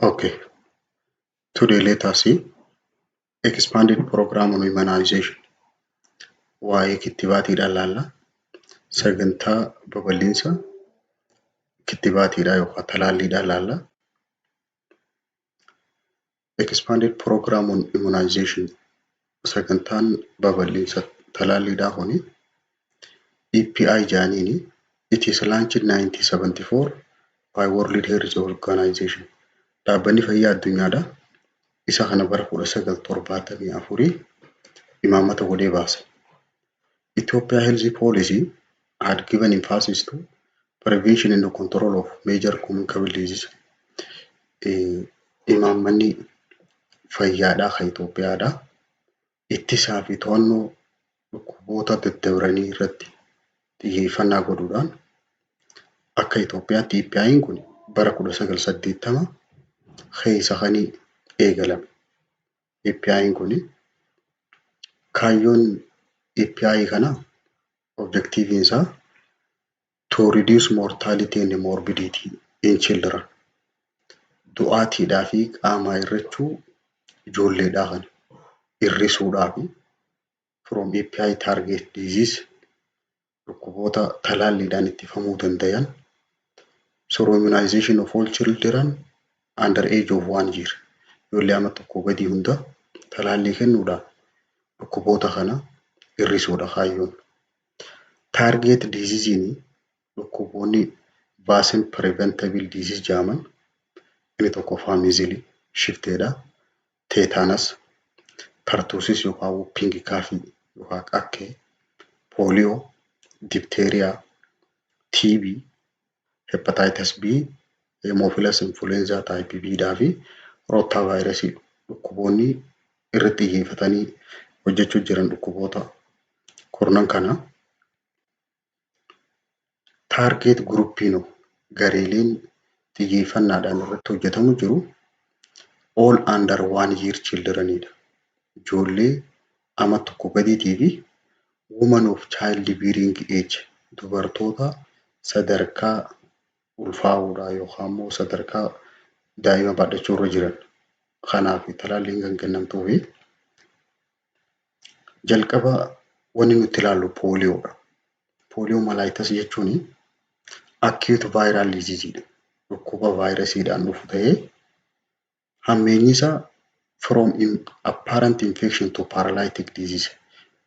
Okay, today let us see expanded program on immunization. Waa'ee kittibaatiidhaan ilaalla. Sagantaa babal'insa kittibaatiidhaa yookaan talaalliidhaan ilaalla. Expanded program on immunization, sagantaan babal'insa talaalliidhaa kuni EPI jedhaniini. It is launched 1974 by World Health Organization. Dhaabbanni fayyaa addunyaadha. Isa kana bara 1974 imaammata godhee baase. Ethiopia Health Policy had given emphasis to prevention and control of major communicable diseases. Imaammanni fayyaadhaa kan Itoophiyaadha. Ittisaa fi to'annoo dhukkuboota daddarbanii irratti xiyyeeffannaa godhuudhaan akka Itoophiyaatti EPI'n kun bara 1980 keessa kan eegalame. EPI'n kun, kaayyoon EPI kanaa, objectiviin isaa, to reduce mortality and morbidity in children. Du'aatiidhaa fi qaamaa hir'achuu ijoolleedhaa kana hir'isuudhaa fi from EPI target disease, dhukkuboota talaalliidhaan ittifamuu danda'an, through immunization of all children under age of 1 year. Ijoollee ama 1 gadii hunda talaallii kennuudhaan dhukkuboota kana hir'isuudha kaayyoon. Target disease, dhukkuboonni vaccine preventable disease jedhaman, inni tokkoffaa measles, shifteedha. Tetanus, pertussis yookaan whooping cough yookaan qakkee, polio, diphtheria, TB, hepatitis B, Haemophilus influenza type B dhaa fi rotavirusii. Dhukkuboonni irratti xiyyeeffatanii hojjechuu jiran dhukkuboota kurnan kana. Target groupiin, gareeleen xiyyeeffannaadhaan irratti hojjetamu jiru, all under 1 year childrenidha. Ijoollee ama 1 gadiitii fi woman of child bearing age, dubartoota sadarkaa ulfaa'uudhaa yookaan immoo sadarkaa daa'ima baadhachuu irra jiran kanaaf talaalliin kan kennamtuufi. Jalqaba wanni nuti ilaallu pooliyoodha. Poliomyelitis jechuun acute viral disease dha. Dhukkuba vaayirasiidhaan dhufu ta'ee hammeenyi isaa from apparent infection to paralytic disease.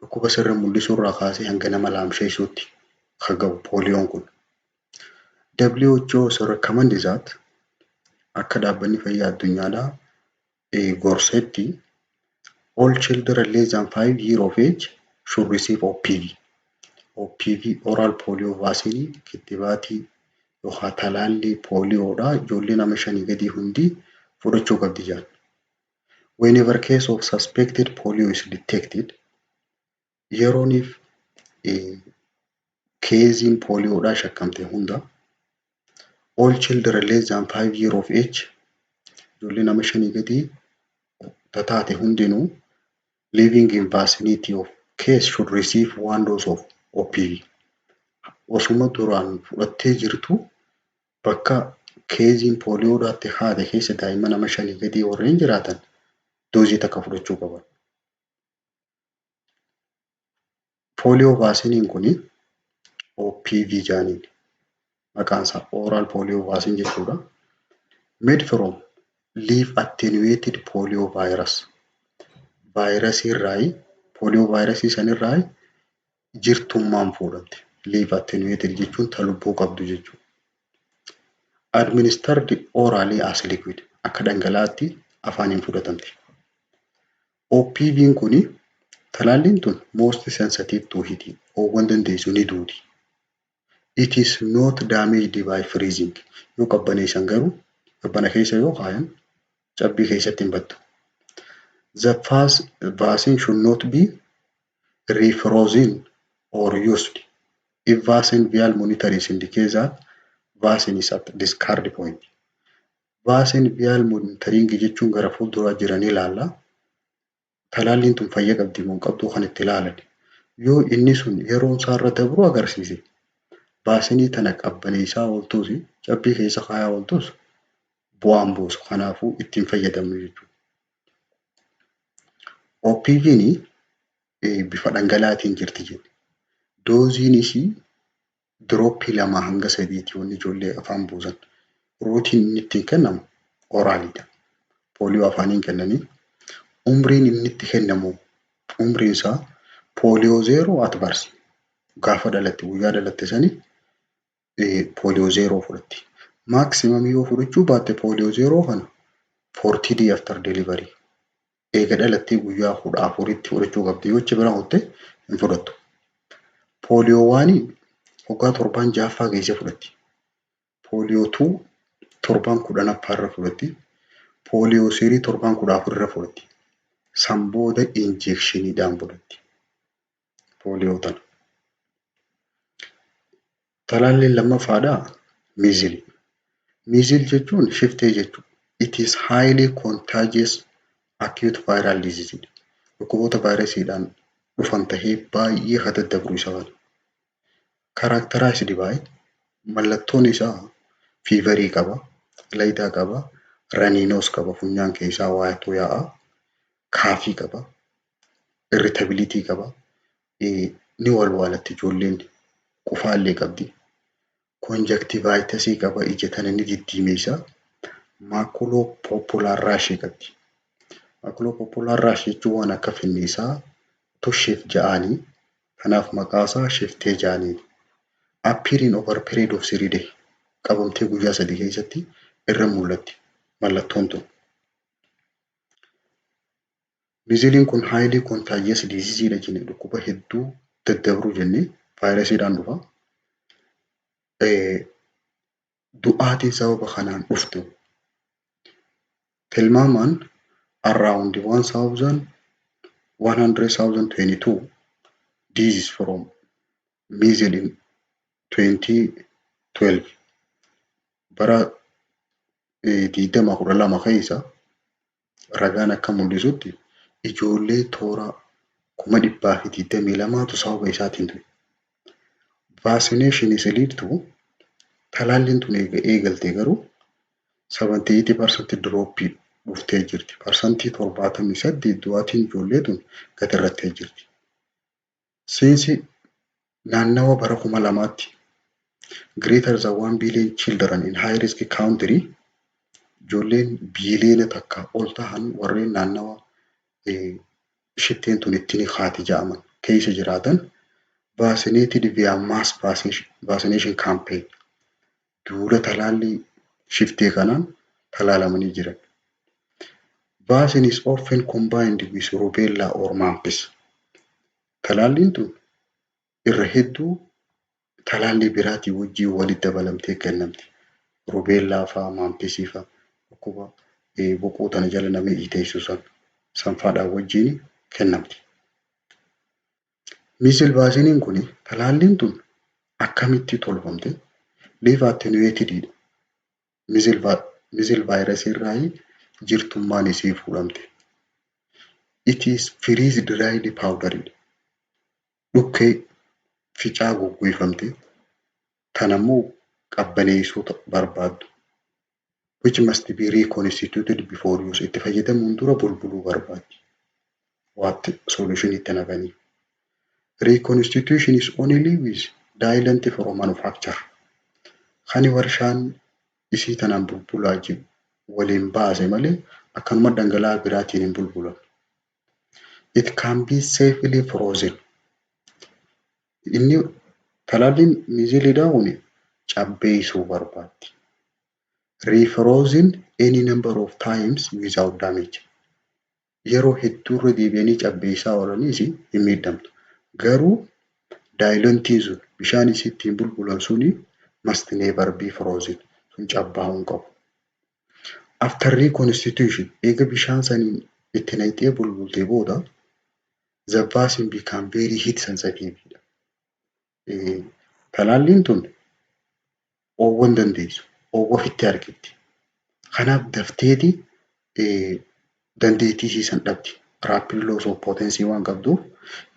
Dhukkuba sirra mul'isuu irraa kaasee hanga nama laamsheessuutti kan gahu pooliyoon kun. WHO recommend that, akka dhaabbanni fayyaa addunyaadhaa gorsetti, all children less than 5 year of age should receive OPV. OPV, oral polio vaccine, kittibaatii yookaan talaallii pooliyoodha. Ijoollee nama 5 gadii hundi fudhachuu qabdi jedhan. Whenever case of suspected polio is detected, yerooniif caseiin pooliyoodhaa shakkamte hunda, all children less than 5 year of age, ijoollee nama 5 gadii taate hundinuu, living in vicinity of case should receive one dose of OPV. Osuma duraan fudhattee jirtu bakka caseiin pooliyoodhaatti haate keessa daa'ima nama 5 gadii warreen jiraatan doozii 1 fudhachuu qaban. Polio vaccineiin kuni OPV jedhaniin. Maqaan isaa oral polio vaccine jechuudha. Made from live attenuated polio virus. Vaayirasii irraayi, polio vaayirasii sanirraayi jirtummaan fuudhamte. Live attenuated jechuun ta lubbuu qabdu jechuudha. Administered orally as liquid, akka dhangala'aatti afaaniin fudhatamti. OPV'n kuni, talaalliin tun, most sensitive to heat, ho'uun dandeessu ni duuti. It is not damaged by freezing. Yoo qabbaneessan garuu, qabbana keessa yoo kaayan, cabbii keessatti hin baddu. The first vaccine should not be refrozen or used if vaccine vial monitoring indicates that vaccine is at discard point. Vaccine vial monitoring jechuun gara fuulduraa jiranii ilaalla. Talaalliin tun fayya qabdi moo hin qabdu kan itti ilaalan. Yoo inni sun yeroon isaarra dabru agarsiise, vaccineii tana qabbaneessaa ooltuus, cabbii keessa kaayaa ooltus Bu'aan buusu, kanaafuu ittiin fayyadamnu jechuudha. OPV'n bifa dhangala'aatiin jirti jenna. Doseiin isii dropii 2 hanga 3ti wanni ijoollee afaan buusan. Routeiin inni ittiin kennamu oraliidha. Pooliyoo afaaniin kennanii. Umriin inni itti kennamu, umriin isaa polio 0 at birth, gaafa dhalatte, guyyaa dhalatte sani polio 0 fudhatti. Maximum yoo fudhachuu baatte polio 0 kana 40 day after delivery, eega dhalattee guyyaa 14tti fudhachuu qabdi. Yoo achi bira kutte hin fudhattu. Polio 1 waggaa torbaan ja'affaa keessa fudhatti. Polio 2 torbaan 10ffaa irra fudhatti. Polio 3 torbaan 14 irra fudhatti. San booda injectioniidhaan fudhatti. Pooliyoo tana. Talaalliin lammaffaadhaa measles. Measles jechuun shiftee jechuudha. It is highly contagious acute viral disease. Dhukkuboota vaayirasiidhaan dhufan tahee baay'ee kan daddabru isa kana. Characterized by, mallattoon isaa feverii qaba, layitaa qaba, runny nose qaba, funyaan keessaa waatu yaa'a, coughii qaba, irritability qaba, ni walwaalatti ijoolleen, qufaallee qabdi. Conjunctivitisii qaba, ija tana ni diddiimeessa. Maculopapular rashii qabdi. Maculopapular rash jechuun waan akka finniisaa tusheef ja'anii, kanaaf maqaasaa shiftee ja'aniini. Appearing over period of 3 day, qabamtee guyyaa 3 keessatti irra mul'atti mallattoon tun. Measlesiin kun highly contagious disease jenne, dhukkuba hedduu daddabru jennee, vaayirasiidhaan dhufa. Du'aatiin sababa kanaan dhuftu tilmaamaan around 1,100,022 disease from measles in 2012, bara 2012 keessa ragaan akka mul'isutti ijoollee toora 122,000tu sababa isaatiin du'e. Vaccination is lead to, talaalliin tun eega eegalte garuu 78% drop dhuftee jirti. 78% du'aatiin ijoollee tun gad irrattee jirti. Since naannawa bara 2000tti greater than 1 billion children in high risk country, ijoolleen biiliyoona 1 ol tahan warreen naannawa shifteen tun itti ni haati jedhaman keessa jiraatan vaccinated via mass vaccination campaign, duula talaallii shiftee kanaan talaalamanii jiran. Vaccine is often combined with rubella or mumps. Talaalliin tun irra hedduu talaallii biraatii wajjin walitti dabalamtee kennamti. Rubella fa'aa, mumpsii fa'aa, dhukkuba boquu tana jala nama dhiiteessu san sanfaadhaan wajjin kennamti. Measles vaccineiin kun, talaalliin tun akkamitti tolfamte? Live attenuated dha. Measles virus irraa jirtummaan isii fuudhamte. It is freeze dried powder dha. Dhukkee ficaa goggoifamte tanammoo qabbaneessuu barbaaddu. Which must be reconstituted before use. Itti fayyadamuun dura bulbuluu barbaaddi. Waatti solution itti naqanii. Reconstitution is only with diluent from manufacturer. Kani warshaan isii tanaan bulbulaa jiru waliin baase malee akkanuma dhangala'aa biraatiin hin bulbulan. It can be safely frozen. Inni talaalliin measlesiidhaa kun cabbeessuu barbaaddi. Refrozen any number of times without damage. Yeroo hedduu irra deebi'anii cabbeessaa oolaniis hin miidhamtu. Garuu diluentiin sun, bishaan isii ittiin bulbulan suni, must never be frozen. Sun cabbaa'uu hin qabu. After reconstitution, eega bishaan saniin itti naqxee bulbultee booda, the vaccine become very heat sensitive. Talaalliin tun oowwuu hin dandeessu. Oowwa ofitti harkifti. Kanaaf dafteeti dandeettii isii san dhabdi. Rapid loss of potency waan qabduuf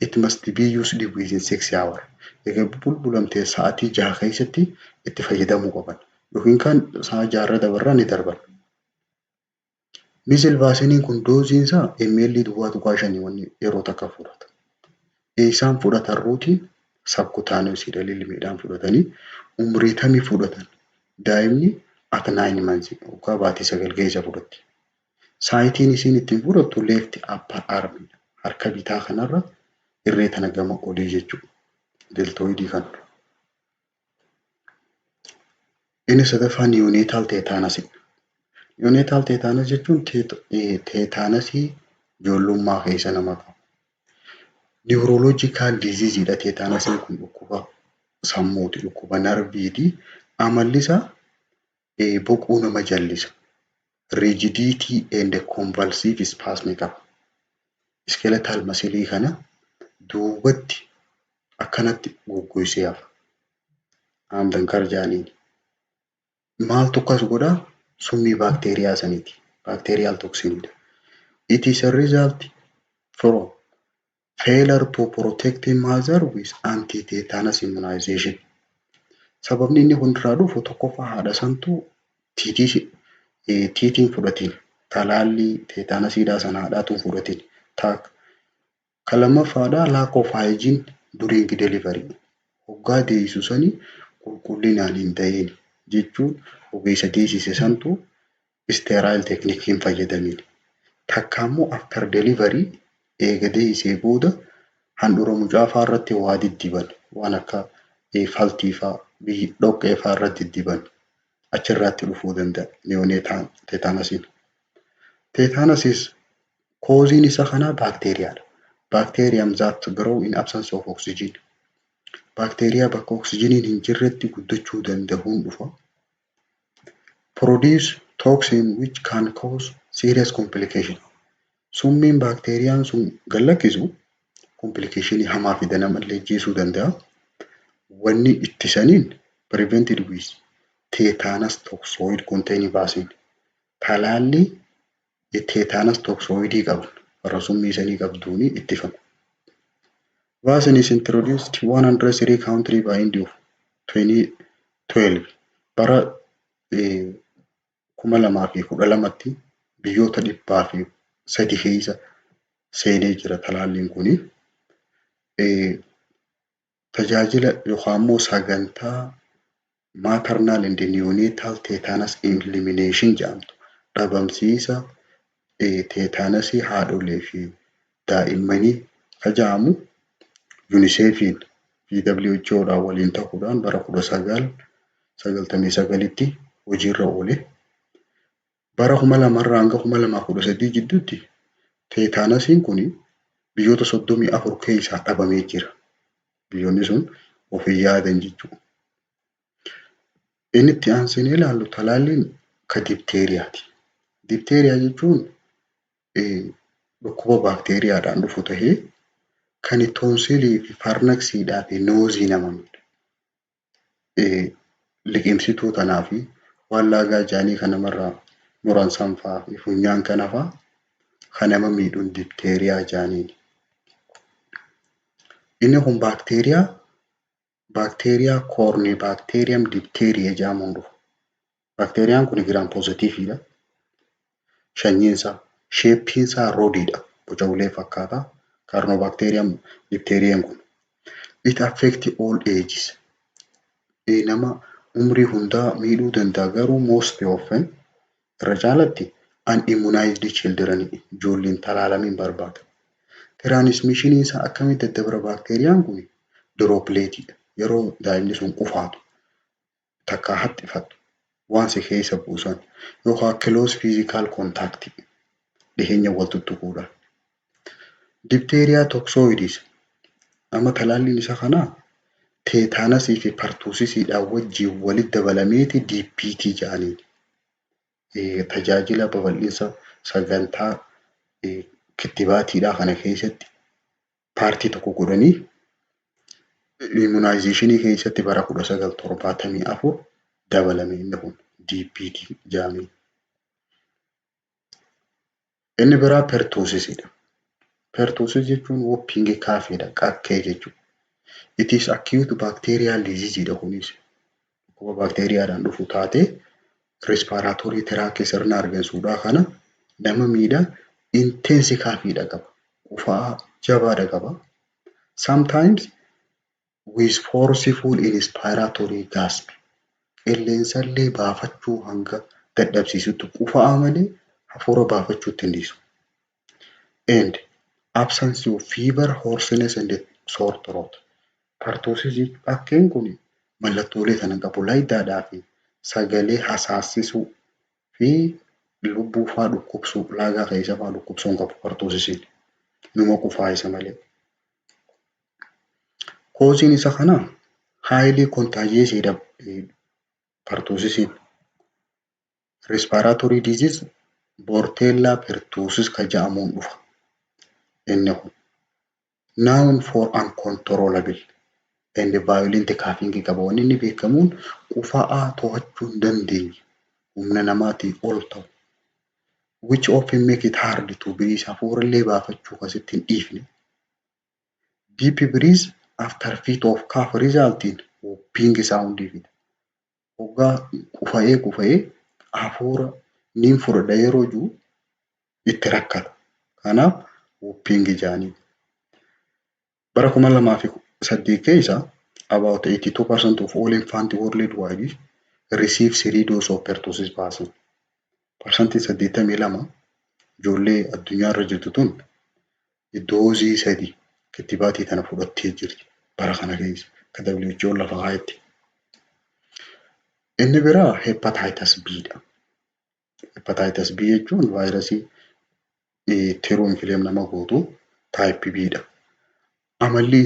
it must be used within 6 hours. Egaa bulbulamtee sa'aatii 6 keessatti itti fayyadamuu qaban. Yookiin kan sa'a 6 irra dabarraa ni darban. Measles vaccineiin kun doseiin isaa ml 0.5 wanni yeroo takka fudhata. Eessaan fudhatan? Routeiin subcutaneousiidha, lilmeedhaan fudhatanii. Umurii kamii fudhatan? Daa'imni at 9 months, waggaa baatii 9 keessa fudhatti. Siteiin isiin ittiin fudhattu left upper arm, harka bitaa kanarra irree tana gama olii jechuudha. Deltoidii kana. Inni sadaffaan neonatal tetanusidha. Neonatal tetanus jechuun teetaanasii ijoollummaa keessa nama qabu. Neurological diseaseiidha teetaanasiin kun, dhukkuba sammuuti, dhukkuba narviiti. Amalli isaa boquu nama jallisa. Rigidity and convulsive spasm qaba. Skeletal muscle kana duubatti akkanatti goggogsee hafa. Aamdankar jaaniin. Maaltu akkas godhaa? Summii baakteeriyaa saniiti. Bacterial toxiniidha. It is a result from failure to protect mother with anti-tetanus immunization. Sababni inni kun irraa dhufu, tokkoffaa, haadha santuu TT'n fudhatiin, talaallii teetaanasiidhaa sana haadhaatu hin fudhatin. Kan lammaffaadhaa, lack of hygiene during delivery. Hoggaa deessu sani qulqullinaan hin ta'in jechuun ogeessa deessise santu sterile technique hin fayyadamin. Takka immoo after delivery, eega deessisee booda, handhuura mucaa fa'aa irratti waa diddiban, waan akka faltii fa'aa, dhoqqee fa'aa irratti diddiban, achirraatti dhufuu danda'a neonatal tetanasiin. Tetanus causeiin isa kanaa baakteeriyaadha. Bacterium that grow in absence of oxygen. Baakteeriyaa bakka oksijiniin hin jirretti guddachuu danda'uun dhufa. Produce toxin which can cause serious complication. Summiin baakteeriyaan sun gad lakkisu complicationii hamaa fida, namallee ajjeesuu danda'a. Wanni ittisaniin prevented with tetanus toxoid containing vaccine. Talaallii tetanus toxoidii qaban, warra summii sanii qabduuni ittifama. Vaccine is introduced 103 country by end of 2012. Bara 2012tti biyyoota 103 keessa seenee jira talaalliin kuni. Tajaajila yookaan immoo sagantaa maternal and neonatal tetanus elimination jedhamtu, dhabamsiisa teetaanasii haadholii fi daa'immanii ka jedhamu, UNICEFiin fi WHOdhaan waliin ta'uudhaan bara 1999tti hojiirra oole. Bara 2000rraa hanga 2013 jidduutti teetaanasiin kun biyyoota 34 keessaa dhabamee jira. Biyyoonni sun of hin yaadan jechuudha. Inni itti aansinee ilaallu talaalliin ka dipteeriyaati. Dipteeriyaa jechuun dhukkuba baakteeriyaadhaan dhufu tahee kan tonsilii fi pharynxiidhaa fi noseii nama miidhu. Liqimsituu tanaa fi waan laagaa jaanii kan namarraa muran san fa'aa fi funyaan kana fa'aa kan nama miidhuun dipteeriyaa jaaniini. Inni kun baakteeriyaa Corynebacterium diphtheriae jedhamuun dhufa. Baakteeriyaan kun gram positiveiidha. Sanyiin isaa, shapeiin isaa rodiidha. Boca ulee fakkaata. Corynebacterium diphtheriaen kun. It affect all ages. Nama umrii hundaa miidhuu danda'a, garuu most often, irra caalatti, unimmunized children, ijoolleen talaalamiin barbaada. Transmissioniin isaa akkamitti daddabra? Baakteeriyaan kun dropletiidha. Yeroo daa'imni sun qufaatu, takkaa haxxifattu, waan si keessa buusan yookaan close physical contact, dhiheenya wal tuttuquudhaan. Diphtheria toxoids amma talaalliin isa kanaa teetaanasii fi pertussisiidhaan wajjin walitti dabalameeti DPT jedhaniin. Tajaajila babal'insa sagantaa kittibaatiidhaa kana keessatti partii tokko godhanii immunizationii keessatti bara 1974 dabalame inni kun DPT jedhamee. Inni biraa pertussisidha. Pertussis jechuun whooping coughiidha, qakkee jechuudha. It is acute bacterial disease dha kunis. Dhukkuba baakteeriyaadhaan dhufu taatee respiratory tract, sirna hargansuudhaa kana Nama miidha, intense coughiidha qaba. Qufaa jabaadha qaba. Sometimes with forceful inspiratory gasp. Qilleensallee baafachuu hanga dadhabsiisutti qufaa malee hafuura baafachuutti hin dhiisu. And absence of fever, hoarseness and sore throat. Pertussis bakkeen kun mallattoolee kana qabu. Laayitaadhaa fi sagalee hasaasisuu fi lubbuu faa dhukkubsuu, laagaa keessa faa dhukkubsuu hin qabu pertussisiin. Numa qufaa isa malee. Causeiin isa kanaa highly contagious pertussisiin. Respiratory disease Bordetella pertussis ka jedhamuun dhufa. Inni kun known for uncontrollable and violent coughing qaba. Wanni inni beekamuun qufa'aa to'achuu hin dandeenye, humna namaatii ol ta'u. Which often make it hard to breathe, hafuurallee baafachuu akkasitti hin dhiifne. Deep breath after fit of cough result in whooping sound fida. Hoggaa qufa'ee qufa'ee hafuura niin fudhadha yeroo jiru itti rakkata. Kanaaf whooping jedhaniin. Bara 2008 keessa about 82% of all infant worldwide receive three dose of pertussis vaccine. 82% ijoollee addunyaa irra jirtu tun doozii sadi kittibaatii tana fudhattee jirti bara kana keessa akka WHO lafa kaayetti. Inni biraa hepatitis B dha. Hepatitis B jechuun vaayirasii tiruu inflame nama gootu type B dha. Amalli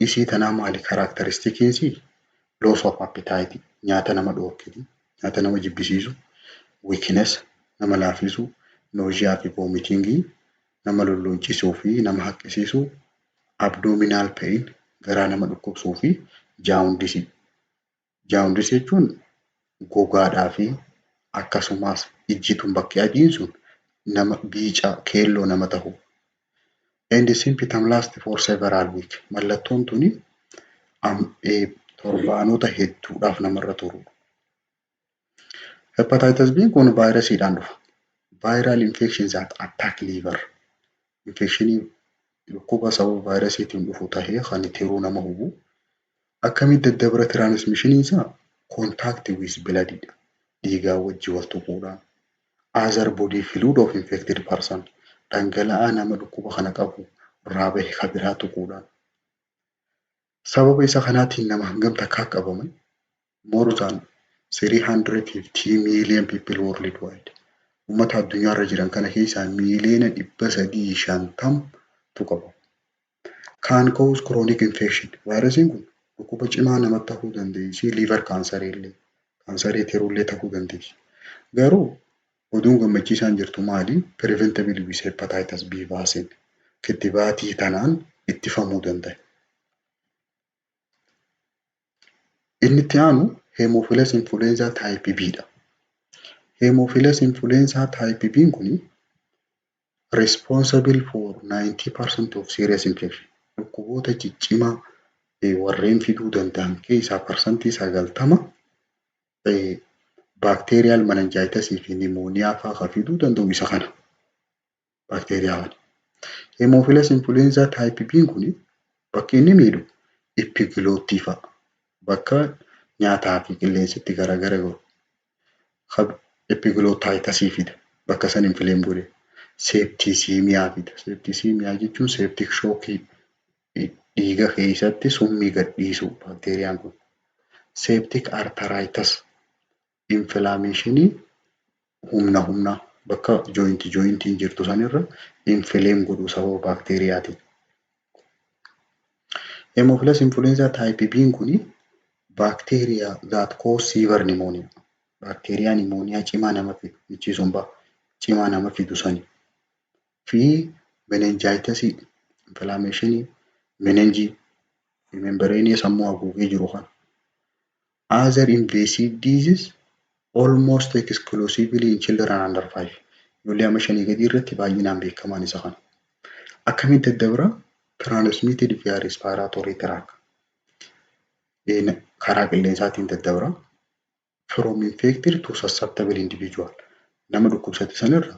isii tanaa maali? Characteristiciin isii loss of appetite, nyaata nama dhoorkiti, nyaata nama jibbisiisu, weakness, nama laaffisuu, nausea fi vomitingii, nama lolloonchisuu fi nama haqqisiisuu, abdominal pain, garaa nama dhukkubsuu fi jaundiceii. Jaundiceii jechuun gogaadhaa fi akkasumas ijji tun bakki adiin sun nama biica keelloo nama ta'u. And the symptom last for several weeks. Mallattoon tuni torbaanota hedduudhaaf namarra turu. Hepatitis B kun vaayirasiidhaan dhufa. Viral infections that attack liver. Infectionii dhukkuba sababa vaayirasiitiin dhufu tahee kan tiruu nama hubu. Akkamitti daddabra? Transmissioniin isaa contact with blood dha. Dhiigaa wajji wal tuquudhaan. Other body fluid of infected person. Dhangala'aa nama dhukkuba kana qabu irraa bahe kan biraa tuquudhaan. Sababa isa kanaatiin nama hangam takkaa qabame? More than 350 million people worldwide. Uummata addunyaarra jiran kana keessaa miiliyoona 350tu qaba. Can cause chronic infection. Vaayirasiin kun dhukkuba cimaa namatti ta'uu dandeessi. Liver cancerii illee, kaansarii tiruullee ta'uu dandeessi. Garuu oduun gammachiisaan jirtu maali? Preventable with hepatitis B vaccine. Kittibaatii tanaan ittifamuu danda'a. Inni itti aanu Haemophilus influenza type B dha. Haemophilus influenza type B kun responsible for 90% of serious infection. Dhukkuboota ciccimaa warreen fiduu danda'an keessaa 90% bacterial meningitis fi pneumonia fa'aa kan fiduu danda'u isa kana. Baakteeriyaa kana. Haemophilus influenza type B kun bakki inni miidhu epiglottii fa'a. Bakka nyaataa fi qilleensi itti garagara gahu. Epiglottitisii fida. Bakka san inflame godhe. Septicemia fida. Septicemia jechuun septic shockii, dhiiga keessatti summii gadhiisu baakteeriyaan kun. Septic arthritis, inflammationii humna humnaa bakka jointiin jirtu sanirra inflame godhu sababa baakteeriyaatiin. Haemophilus influenza type B kuni bacteria that cause severe pneumonia. Baakteeriyaa pneumonia cimaa nama fidu, michii ba'a cimaa nama fidu sani fi meningitis, inflammationii meningii membraneii sammuu haguugee jiru kana. Other invasive disease almost exclusively in children under 5. Ijoollee amma 5 gadii irratti baay'inaan beekamaan isa kana. Akkamitti daddabra? Transmitted via respiratory tract. Karaa qilleensaatiin daddabra. From infected to susceptible individual. Nama dhukkubsate sanirra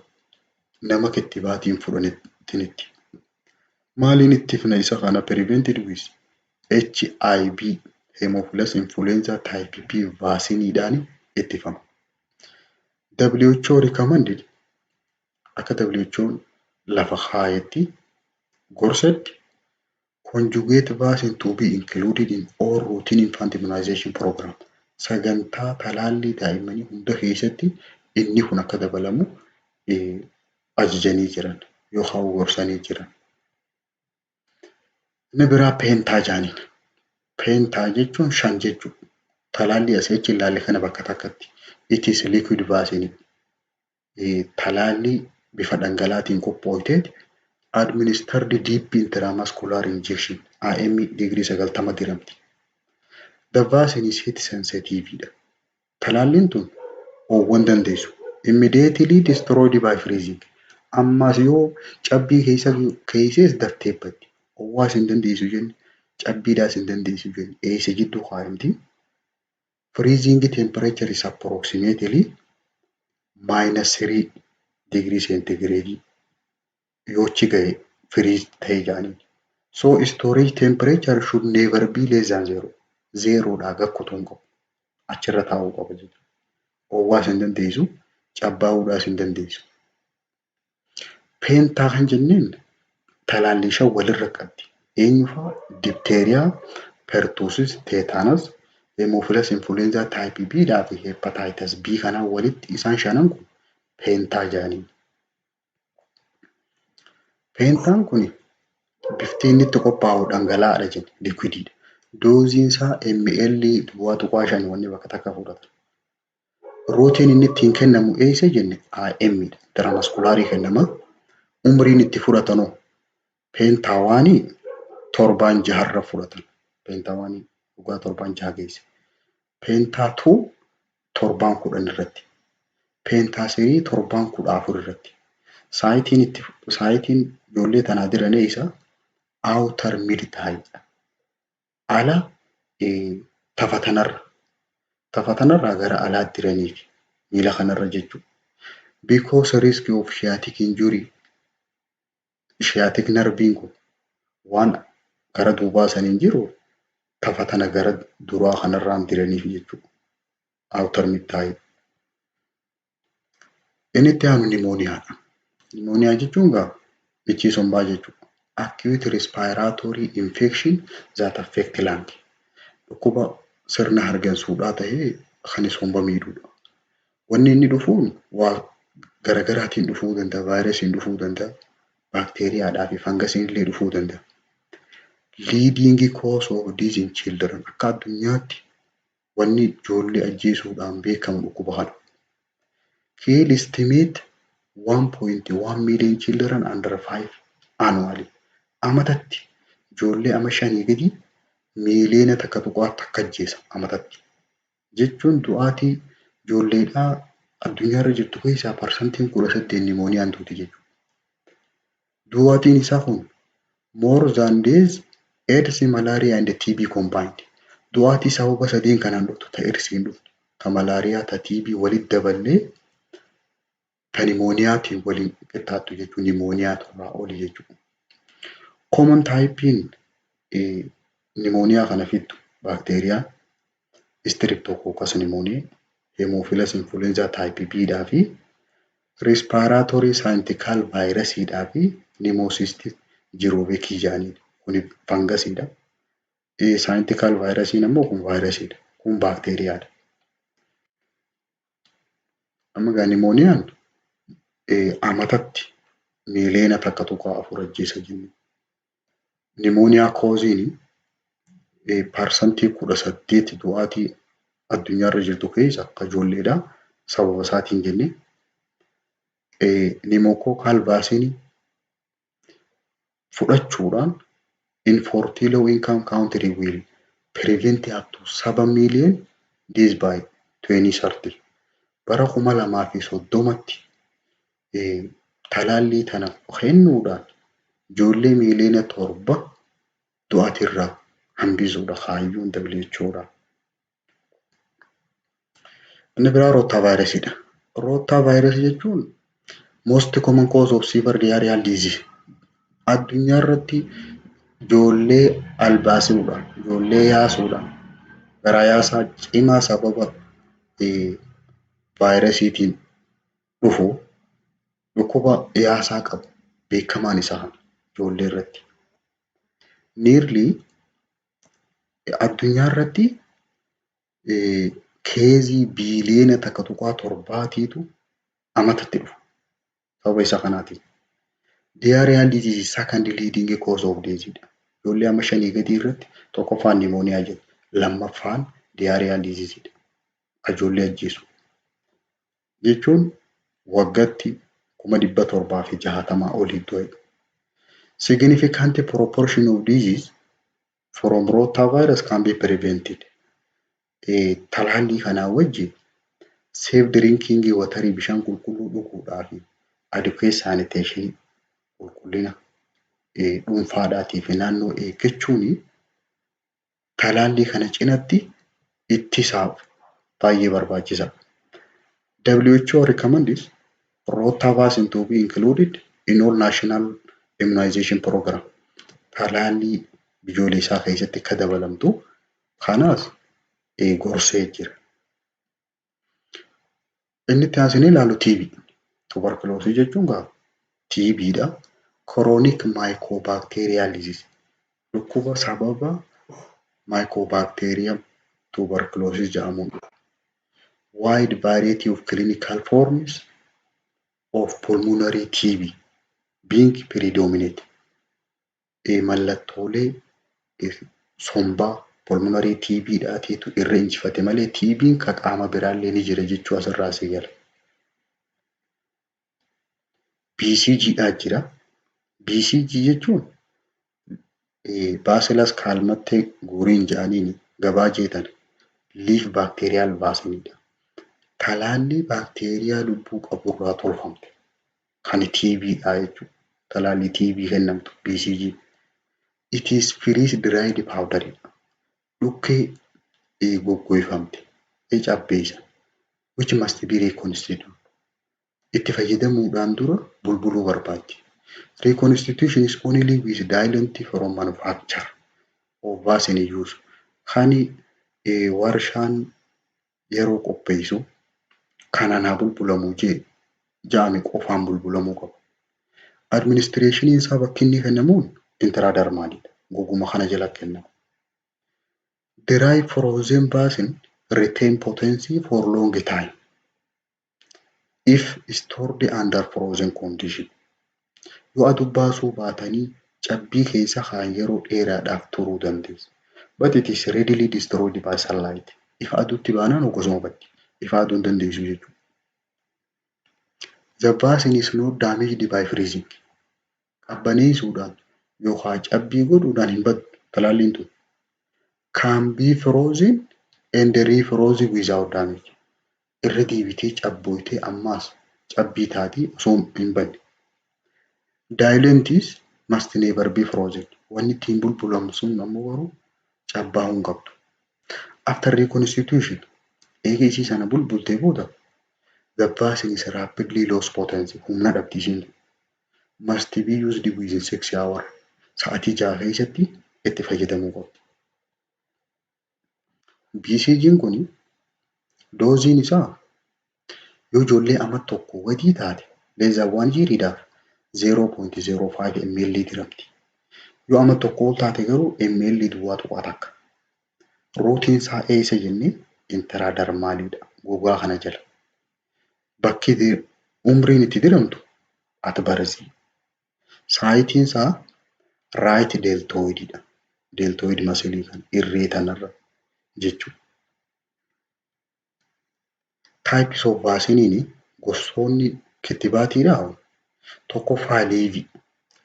Nama kittibaatiin fudhatinitti. Maaliin ittifna isa kana? Prevented with HIB, Haemophilus influenza type B vaccineidhaan ittifama. WHO recommended, akka WHO'n lafa kaayetti gorsetti, conjugate vaccine to be included in all routine infant immunization program. Sagantaa talaallii daa'immanii hunda keessatti inni kun akka dabalamu ajajanii jiran yookaan gorsanii jiran. Inni biraa penta jaaniin. Penta jechuun shan jechuudha. Talaallii asii achi ilaalle kana bakka takkatti. It is liquid vaccine. Talaallii bifa dhangala'aatiin qophoofteeti administered deep intramuscular injection, IM, digirii 90 diramti. The vaccine is heat sensitive dha. Talaalliin tun ho'uu hin dandeessu. Immediately destroyed by freezing. Ammas yoo cabbii keessa keessees daftee baddi. Ho'aas hin dandeessu jenne, cabbiidhaas hin dandeessu jenne, eessa jidduu kaayamti. Freezing temperature is approximately -3 degree centigrade yoo achi gahe freeze ta'e jedhanii. So storage temperature should never be less than zero. Zeeroodhaa gad kutuu hin qabu. Achirra taa'uu qaba jechuudha. Ho'aas hin dandeessu, cabbaa'uudhaas hin dandeessu. Penta kan jenneen talaallii shan walirra qabdi. Eenyu fa'aa? Diphtheria, pertussis, tetanus, Haemophilus influenza type B dhaa fi hepatitis B kanaan walitti isaan shanan kun penta jedhaniin. Pentaan kun bifti inni itti qophaa'u dhangala'aadha jenna, liquidiidha. Doseiin isaa ml 0.5 wanni bakka takka fudhatan. Routeiin inni ittiin kennamu eessa jenne? IM dha. Intramuscularii kennama. Umriin itti fudhatanoo penta oneii torbaan jaharra fudhatan. Penta oneii dhugaa torbaan jaha geesse. Penta two torbaan 10 irratti. Penta three torbaan 14 irratti. Siteiin itti siteiin ijoollee tanaa diran eessa? Outer mid thigh. Ala tafatanarra. Tafatanarraa gara alaatti diraniifi miila kanarra jechuudha. Because risk of sciatic injury, sciatic nerviin kun waan gara duubaa saniin jiru tafatana gara duraa kanarraan diraniif jechuudha. Outer mid thigh. Inni itti aanu pneumoniadha. Pneumonia jechuun egaa michii sombaa jechuudha. Acute respiratory infection that affect lung. Dhukkuba sirna hargansuudhaa ta'ee kan somba miidhudha. Wanni inni dhufuun waa garagaraatiin dhufuu danda'a. Vaayirasiin dhufuu danda'a. Baakteeriyaadhaa fi fangasiin illee dhufuu danda'a. Leading cause of death in children, akka addunyaatti wanni ijoollee ajjeesuudhaan beekamu dhukkuba kana. Kill estimate 1.1 million children under 5 annually. Amatatti ijoollee ama 5 gadi miiliyoona 1.1 ajjeesa amatatti. Jechuun du'aatii ijoolleedhaa addunyaarra jirtu keessaa 18% pneumoniaan duuti jechuudha. Du'aatiin isaa kun more than death, AIDS, malaria and TB combined. Du'aatii sababa sadeen kanaan dhuftu, ta AIDSiin dhuftu, ta malaariyaa, ta TB walitti daballee ta pneumoniaatiin waliin qixxaattu jechuudha. Pneumonia irraa oli jechuudha. Common typeiin pneumonia kana fiddu baakteeriyaa Streptococcus pneumoniae, Haemophilus influenza type B dhaa fi respiratory syncytial virusiidhaa fi pneumocystis jirovecii jedhaniidha. Kuni fangasiidha. Syncytial virusiin ammoo kun vaayirasiidha. Kun baakteeriyaadha. Amma egaa pneumoniaan amatatti miiliyoona 1.4 ajjeesa jenna. Pneumonia causeiin 18% du'aatii addunyaarra jirtu keessa akka ijoolleedhaa sababa isaatiin jennee. Pneumococcal vaccineii fudhachuudhaan in 40 low income country will prevent up to 7 million deaths by 2030. Bara 2030tti talaallii tana kennuudhaan ijoollee miiliyoona 7 du'aatirraa hambisuudha kaayyoon WHOdha. Inni biraa rotavirusiidha. Rotavirusii jechuun Most common cause of severe diarrheal disease. Addunyaa irratti ijoollee albaasuudhaan, ijoollee yaasuudhaan, garaa yaasaa cimaa sababa vaayirasiitiin dhufu, dhukkuba yaasaa qabu beekamaan isaa kana ijoollee irratti. Nearly addunyaa irratti caseii biiliyoona 1.7tiitu amatatti dhufa sababa isa kanaatiin. Diarrheal disease is second leading cause of death dha. Ijoollee amma 5 gadii irratti tokkoffaan pneumonia jedhu, lammaffaan diarrheal disease dha. Ijoollee ajjeesu. Jechuun waggaatti 760,000 olii du'a. Significant proportion of disease from rotavirus can be prevented. Talaallii kanaa wajjin safe drinking water, bishaan qulqulluu dhuguudhaa fi adequate sanitation, qulqullina dhuunfaadhaatii fi naannoo eeggachuun talaallii kana cinatti ittisaaf baay'ee barbaachisaadha. WHO recommends rota vaccine to be included in all national immunization program. Talaallii biyyoolessaa keessatti akka dabalamtu kanaas gorsee jira. Inni itti aansinee ilaallu TB. Tuberculosis jechuun gaa TBdha. Chronic mycobacterial disease. Dhukkuba sababa mycobacterium tuberculosis jedhamuun dhufu. Wide variety of clinical forms of pulmonary TB being predominate. Mallattoolee sombaa pulmonary TB dhaatiitu irra injifate malee TB'n ka qaama biraallee ni jira jechuu asirraa si gala. BCG dhaa jira. BCG jechuun Bacillus Calmette Guerin jedhaniin gabaa jeetan live bacterial vaccineidha. Talaallii baakteeriyaa lubbuu qaburraa tolfamte kan TBdha jechuudha. Talaallii TB kennamtu BCG. It is freeze dried powder. Dhukkee goggoifamte cabbeessa, which must be reconstituted. Itti fayyadamuudhaan dura bulbuluu barbaachisa. Reconstitution is only with diluent from manufacture of vaccine use. Kan warshaan yeroo qopheessu kanaan haa bulbulamuu jedhame qofaan bulbulamuu qaba. Administration isaa bakki inni kennamuun intradermalidha. Goguma kana jala kennama. Dry frozen vaccine retain potency for long time if stored under frozen condition. Yoo aduu baasuu baatanii cabbii keessa kaan yeroo dheeraadhaaf turuu dandeessa. But it is readily destroyed by sunlight. Ifa aduutti baanaan gosuma baddi. Ifa aduu hin dandeessu jechuudha. The vaccine is not damaged by freezing. Qabbaneessuudhaan yookaan cabbii godhuudhaan hin baddu talaalliin tun. Can be frozen and refrozen without damage. Irra deebitee cabbooytee ammaas cabbii taatii osoo hin badne. Diluents must never be frozen. Wanni ittiin bulbulamu sun ammoo garuu cabbaa'uu hin qabdu. After reconstitution, eega isii sana bulbultee booda, the vaccine is rapidly lost potency. Humna dhabdi isiin. Must be used within 6 hours. Sa'aatii 6 keessatti itti fayyadamuu qabdi. BCG'n kun doseiin isaa yoo ijoollee ama 1 gadii taate, less than 1 yeariidhaaf, 0.05 ml diramti. Yoo ama 1 ol taate garuu ml 0.1. Routeiin isaa eessa jennee? Intradermalidha. Gogaa kana jala. Bakki umriin itti diramtu at birth. Siteiin isaa right deltoididha. Deltoid muscle kan irree tanarra jechuudha. Types of vaccine, gosoonni kittibaatiidhaa, tokkoffaa live.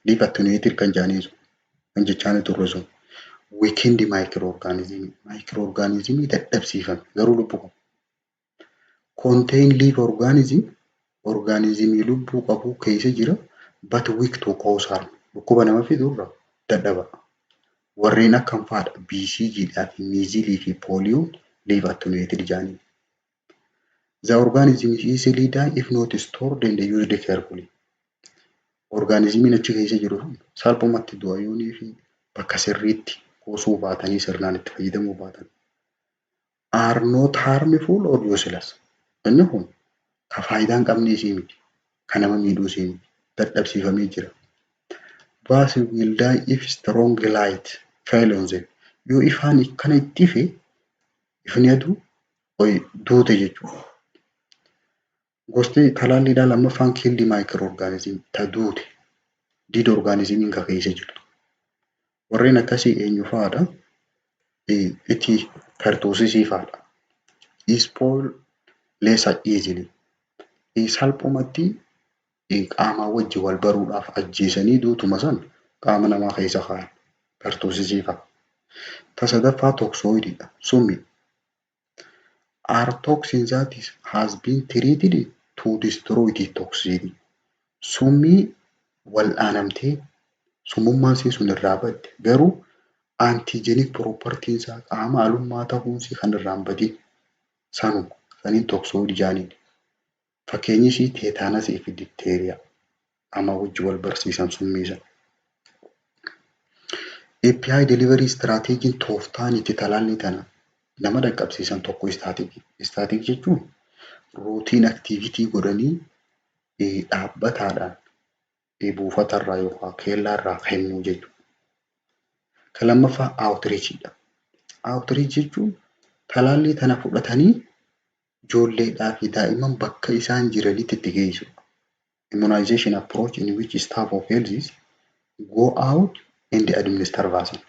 Live attenuated kan jedhanii sun kan jechaan turre sun weakened microorganism, microorganism dadhabsiifame garuu lubbuu qabu. Contain live organism, organismii lubbuu qabu keessa jira, but weak to cause harm, dhukkuba nama fidurra dadhaba. Warreen akkam fa'aadha? BCG dhaa fi measlesii fi pooliyoon live attenuated jedhanii. The organism is easily die if not stored and used carefully. Organismiin achi keessa jiru sun salphumatti du'a yoonii fi bakka sirriitti kuusuu baatanii sirnaan itti fayyadamuu baatan. Are not harmful or useless. Inni kun ka faayidaa hin qabne isii miti. Ka nama miidhuu isii miti. Dadhabsiifamee jira. Vaccine will die if strong light fell on them. Yoo ifaan akkana itti ife, ifni aduu duute jechuudha. Gosti talaalliidhaa lammaffaan killed microorganism, ta duute, dead organismiin ka keessa jirtu. Warreen akkasii eenyu fa'aadha? Itti pertussisii fa'aadha. Spoil less easily. Salphumatti qaamaa wajji wal baruudhaaf ajjeesanii duutuma san qaama namaa keessa kaayan. Pertussisii fa'a. Ta sadaffaa toxoidiidha. Summi. Are toxin that is, has been treated to destroy the toxicity. Summii wal'aanamtee summummaan isii sun irraa badde, garuu antigenic propertiin isaa qaama alummaa ta'uunsii kan irraa hin badin sanuma saniin toxoid jaaniin. Fakkeenyi isii tetanusii fi diphtheria, qaama wajji wal barsiisan summii sana. API delivery strategyn, tooftaan itti talaallii tana nama dhaqqabsiisan tokko static. Static jechuun routine activity godhanii dhaabbataadhaan buufatarraa yookaan keellaarraa kennuu jechuudha. Kan lammaffaa outreachiidha. Outreach jechuun talaallii tana fudhatanii ijoolleedhaa fi daa'imman bakka isaan jiranitti itti geessudha. Immunization approach in which staff of health go out and administer vaccine.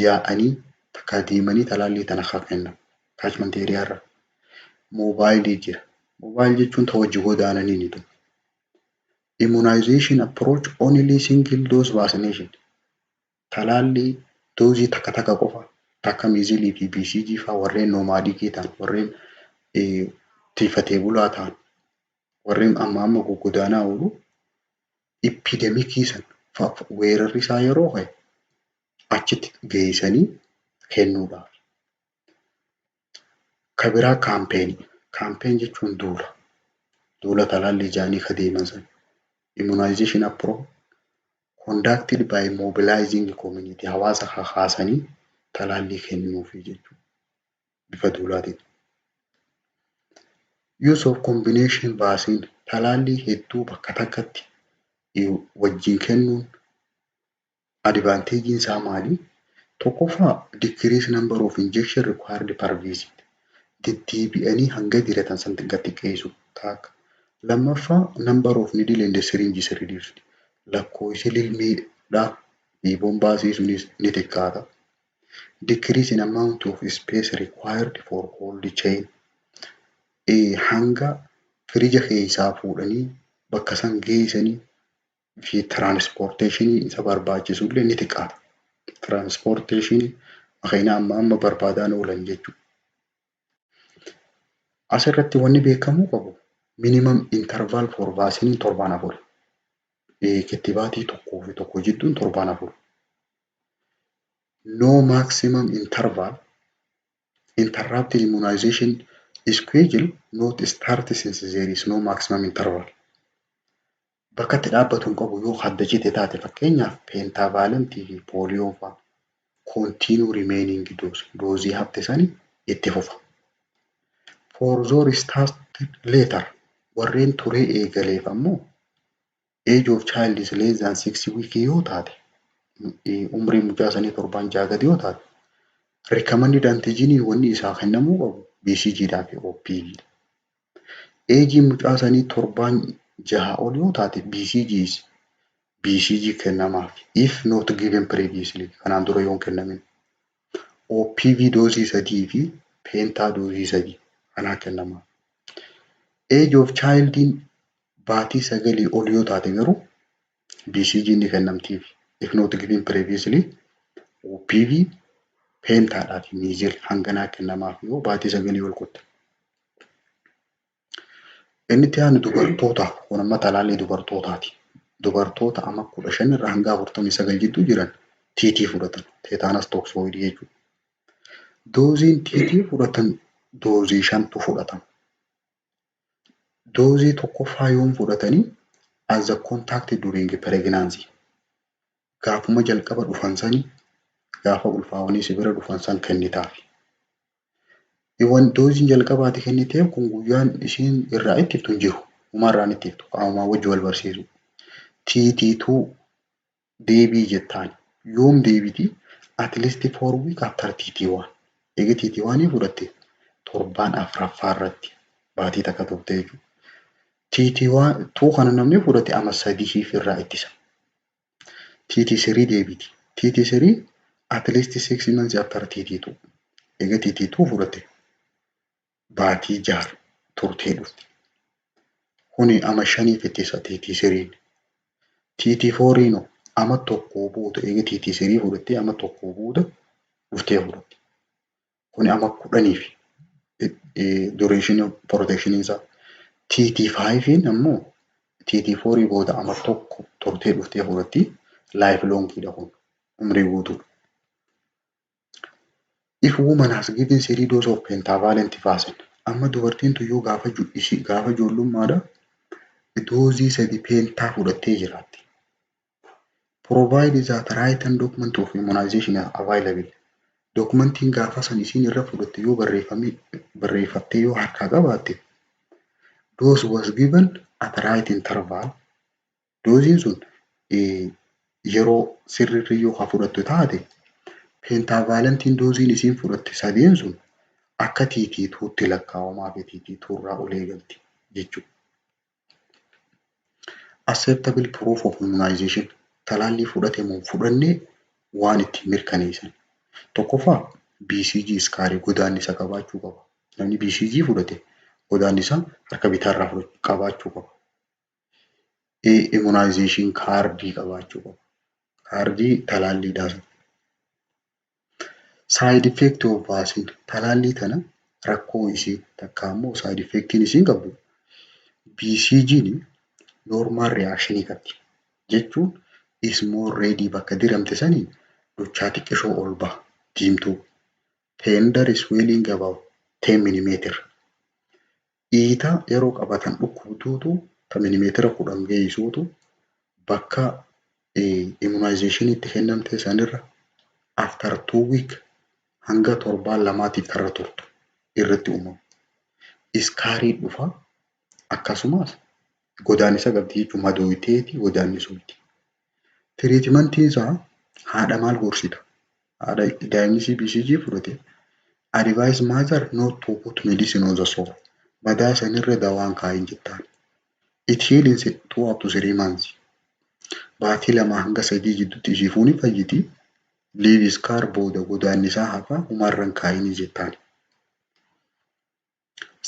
Yaa'anii takka deemanii talaallii tana haa kennan. Catchment area irra. Mobileii jira. Mobile jechuun ta wajji godaananiini tun. Immunization approach only single dose vaccination. Talaallii doozii takka takka qofa, takka measlesii fi BCG fa'aa, warreen nomadicii ta'an, warreen tiifatee bulaa ta'an, warreen amma amma goggodaanaa oolu, epidemicii san weerarri isaa yeroo ka'e achitti geessanii kennuudhaaf. Ka biraa campaignii. Campaign jechuun duula. Duula talaallii jaanii ka deeman sana. Immunization approach conducted by mobilizing community, hawaasa kakaasanii talaallii kennuufi jechuudha. Bifa duulaatiin. Use of combination vaccine, talaallii hedduu bakka takkatti wajjin kennuun advantageiin isaa maali? Tokkoffaa, decrease number of injection required per visit. Deddeebi'anii hanga diratan san gad xiqqeessu takka. Lammaffaa, number of needle and syringes reduced. Lakkoofsi lilmeedhaa fi bombaasii sunis ni xiqqaata. Decrease in amount of space required for cold chain. Hanga firija keessaa fuudhanii bakka san geessanii fi transportationii isa barbaachisu illee ni xiqqaata. Transportationii makiinaa amma amma barbaadaan oolan jechuudha. Asirratti wanni beekamuu qabu minimum interval for vaccine torbaan 4. Kittibaatii tokkoo fi tokko jidduun torbaan 4. No maximum interval. Interrupted immunization schedule not start since there is no maximum interval. Bakka itti dhaabbatu hin qabu yoo adda cite taate, fakkeenyaaf pentavalentii fi pooliyoon fa'a. Continue remaining dose, doozii hafte sani itti fufa. For those started later, warreen turee eegaleef ammoo, age of child is less than 6 week yoo taate, umriin mucaa sanii torbaan 6 gadi yoo taate, recommended antigeniin wanni isaa kennamuu qabu BCG dhaa fi OPV dha. Ageiin mucaa sanii torbaan 6 ol yoo taate, BCG BCG kennamaaf, if not given previously, kanaan dura yoo hin kennamin. OPV doozii 3 fi penta doozii 3 kanaa kennamaaf. Age of childiin baatii 9 ol yoo taate garuu BCG ni kennamtiif, if not given previously, OPV, pentaadhaa fi measles hanganaa kennamaaf yoo baatii 9 ol kutte. Inni itti aanu dubartootaaf, kun amma talaallii dubartootaati. Dubartoota amma 15 irraa hanga 49 jidduu jiran TT fudhatan. Tetanus toxoidii jechuudha. Dooziin TT fudhatan doozii shantu fudhatama. Doozii tokkoffaa yoom fudhatanii? As the contact during pregnancy. Gaafuma jalqaba dhufan sani, gaafa ulfaawanii si bira dhufan san kennitaaf. Dooziin jalqabaati kenniteef kun guyyaan isiin irraa ittiftu hin jiru. Humarraan ittiftu qaamumaa wajji wal barsiisu. TT2 deebii jettaan. Yoom deebiti? At least 4 week after TT1. Eega TT1 fudhatte torbaan afuraffaa irratti, baatii takka turte jechuudha. TT2 kana namni fudhate ama 3f irraa ittisa. TT3 deebiti. TT3 at least 6 months after TT2. Eega TT2 fudhatte baatii 6 turtee dhufti. Kuni ama 5f ittisa TT3. TT4 ama tokkoo booda, eega TT3 fudhattee ama tokkoo booda dhuftee fudhatti. Kuni ama 10f duration protection isaa. TT5 ammoo TT4 booda ama tokko turtee dhuftee fudhatti. Life longiidha kun, umrii guutuudha. If woman has given three dose of pentavalent vaccine, amma dubartiin tun yoo gaafa ishii gaafa ijoollummaadha doozii sadi penta fudhattee jiraatti. Provide that written document of immunization is available. Documentiin gaafa san isiin irra fudhatte yoo barreeffamee, barreeffattee yoo harkaa qabaatte, dose was given at right interval. Dooziin sun yeroo sirriirra yoo ka fudhattu taate, pentavalentiin dooziin isiin fudhatte sadeen sun akka TT2tti lakkaa'amaa fi TT2 irraa ol eegalti jechuudha. Acceptable proof of immunization, talaallii fudhate moo fudhannee waan ittiin mirkaneessan. Tokkoffaa, BCG scarii, godaannisa qabaachuu qaba. Namni BCG fudhate godaannisa harka bitaarraa qabaachuu qaba. Immunization cardii qabaachuu qaba. Kaardii talaalliidhaa sun. Side effect of vaccine, talaallii tana rakkoo isii takka immoo side effectiin isiin qabdu, BCG'n normal reaction qabdi. Jechuun small red bakka diramte saniin dochaa xiqqishoo ol baha diimtuu. Tender swelling about 10 millimeter. Dhiita yeroo qabatan dhukkubduutu ta milimeetira 10 geessuutu bakka immunization itti kennamte sanirra after 2 week hanga torbaan 2tiif karra turtu irratti uumamu. Scarii dhufa, akkasumas godaannisa qabdi jechuun madooyiteeti godaannisuuti. Treatmentiin isaa haadha maal gorsita? Haadha daa'imni BCG fudhate, advise mother not to put medicine on the sore. Madaa sanirra dawaan kaayin jettaan. It heals in 2 up to 3 months. Baatii 2 hanga 3 jidduutti ishiifuu ni fayyiti. Leave scar, booda godaannisaa hafa, humarra hin kaayinii jettaan.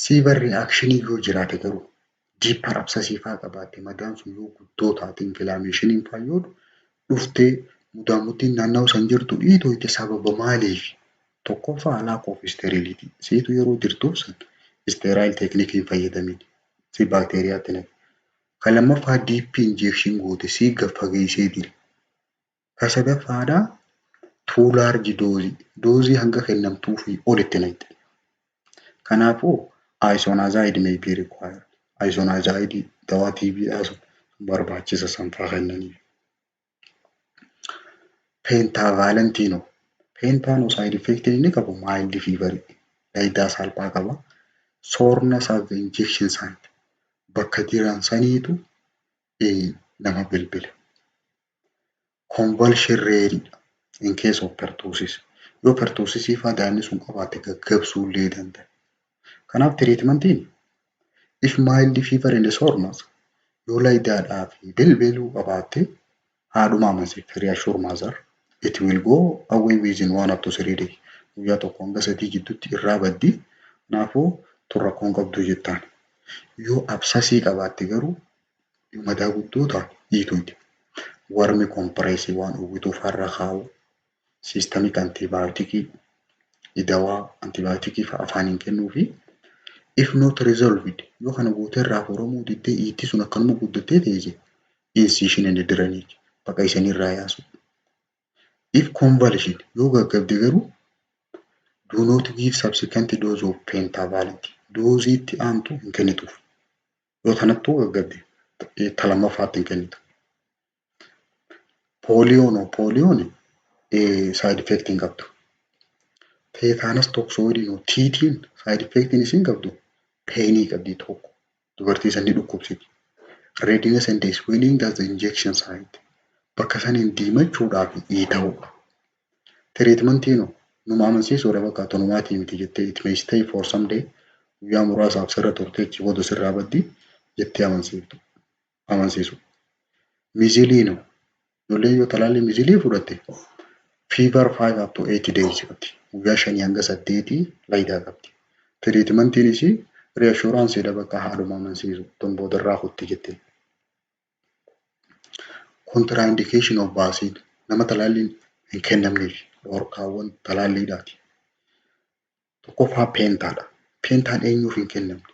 Severe reaction yoo jiraate garuu, deeper abscessii fa'aa qabaatte, madaan sun yoo guddoo taate, inflammationiin fa'aa yoo dhuftee mudaamuttiin naannawaa san jirtu dhiitooyte, sababa maaliif? Tokkoffaa, lack of sterility. Siitu yeroo jirtuuf san sterile technique hin fayyadamin. Si baakteeriyaatti naqe. Kan lammaffaa, deep injection goote, sii gad fageessee dire. Kan sadaffaadhaa, too large dose, doozii hanga kennamtuufii olitti naqxe. Kanaafuu isoniazid may be required. Isoniazid dawaa TB dhaa sun barbaachisa sanfaa kennaniif. Pentavalentiin, pentaan side effect inni qabu mild fever, daayidaa salphaa qaba. Soreness at the injection site, bakka jiran saniitu nama bilbila. Convulsion rare in case of pertussis. Yoo pertussisii fa'aa daa'imni sun qabaatte gaggabsuu illee danda'a. Kanaaf treatmentiin, if mild fever and soreness, yoo laayidaadhaa fi bilbiluu qabaatte, haadhuma amansiifte, reassure mother, it will go away within 1 up to 3 days. Guyyaa 1 hanga 3 jidduutti irraa baddi. Kanaafuu tun rakkoon qabdu jettaan. Yoo abscessii qabaatte garuu, yoo madaa guddoo taate dhiituuti. Warm compressii, waan uwwituu farra kaa'u, systemic antibioticii, dawaa antibioticii fa'a afaaniin kennuu fi if not resolved, yoo kana guutee irraa furamuu diddee, iitti sun akkanuma guddattee teesse, incision and drainage, baqaqsanii irraa yaasu. If convulsion, yoo gaggabde garuu, do not give subsequent dose of pentavalent. Doozii itti aantu hin kennituuf. Yoo tanattuu gaggabde Ta lammaffaatti hin kennitu. Pooliyoon pooliyoon side effect hin qabdu. Tetanus toxoidiin TT'n side effectiin isiin qabdu painii qabdi tokko, dubartii san ni dhukkubsiti. Redness and swelling at the injection site. Bakka saniin diimachuudhaa fi dhiita'uudha. Treatmentiin numa amansiisuudha, bakka tonumaatii miti jettee, it may stay for some day, guyyaa muraasaaf sirra turtee achi booda sirraa baddi jettee amansiiftu. Amansiisu. Measlesiin ijoolleen yoo talaallii measlesii fudhatte fever 5 up to 8 days qabdi. Guyyaa 5 hanga 8 laayidaa qabdi. Treatmentiin isii reassuranceiidha, bakka haadhuma amansiisu, tun boodarraa kutti jettee. Contraindication of vaccine, nama talaalliin hin kennamneef dhorkaawwan talaalliidhaati. Tokkoffaa pentaadha. Pentaan eenyuuf hin kennamne?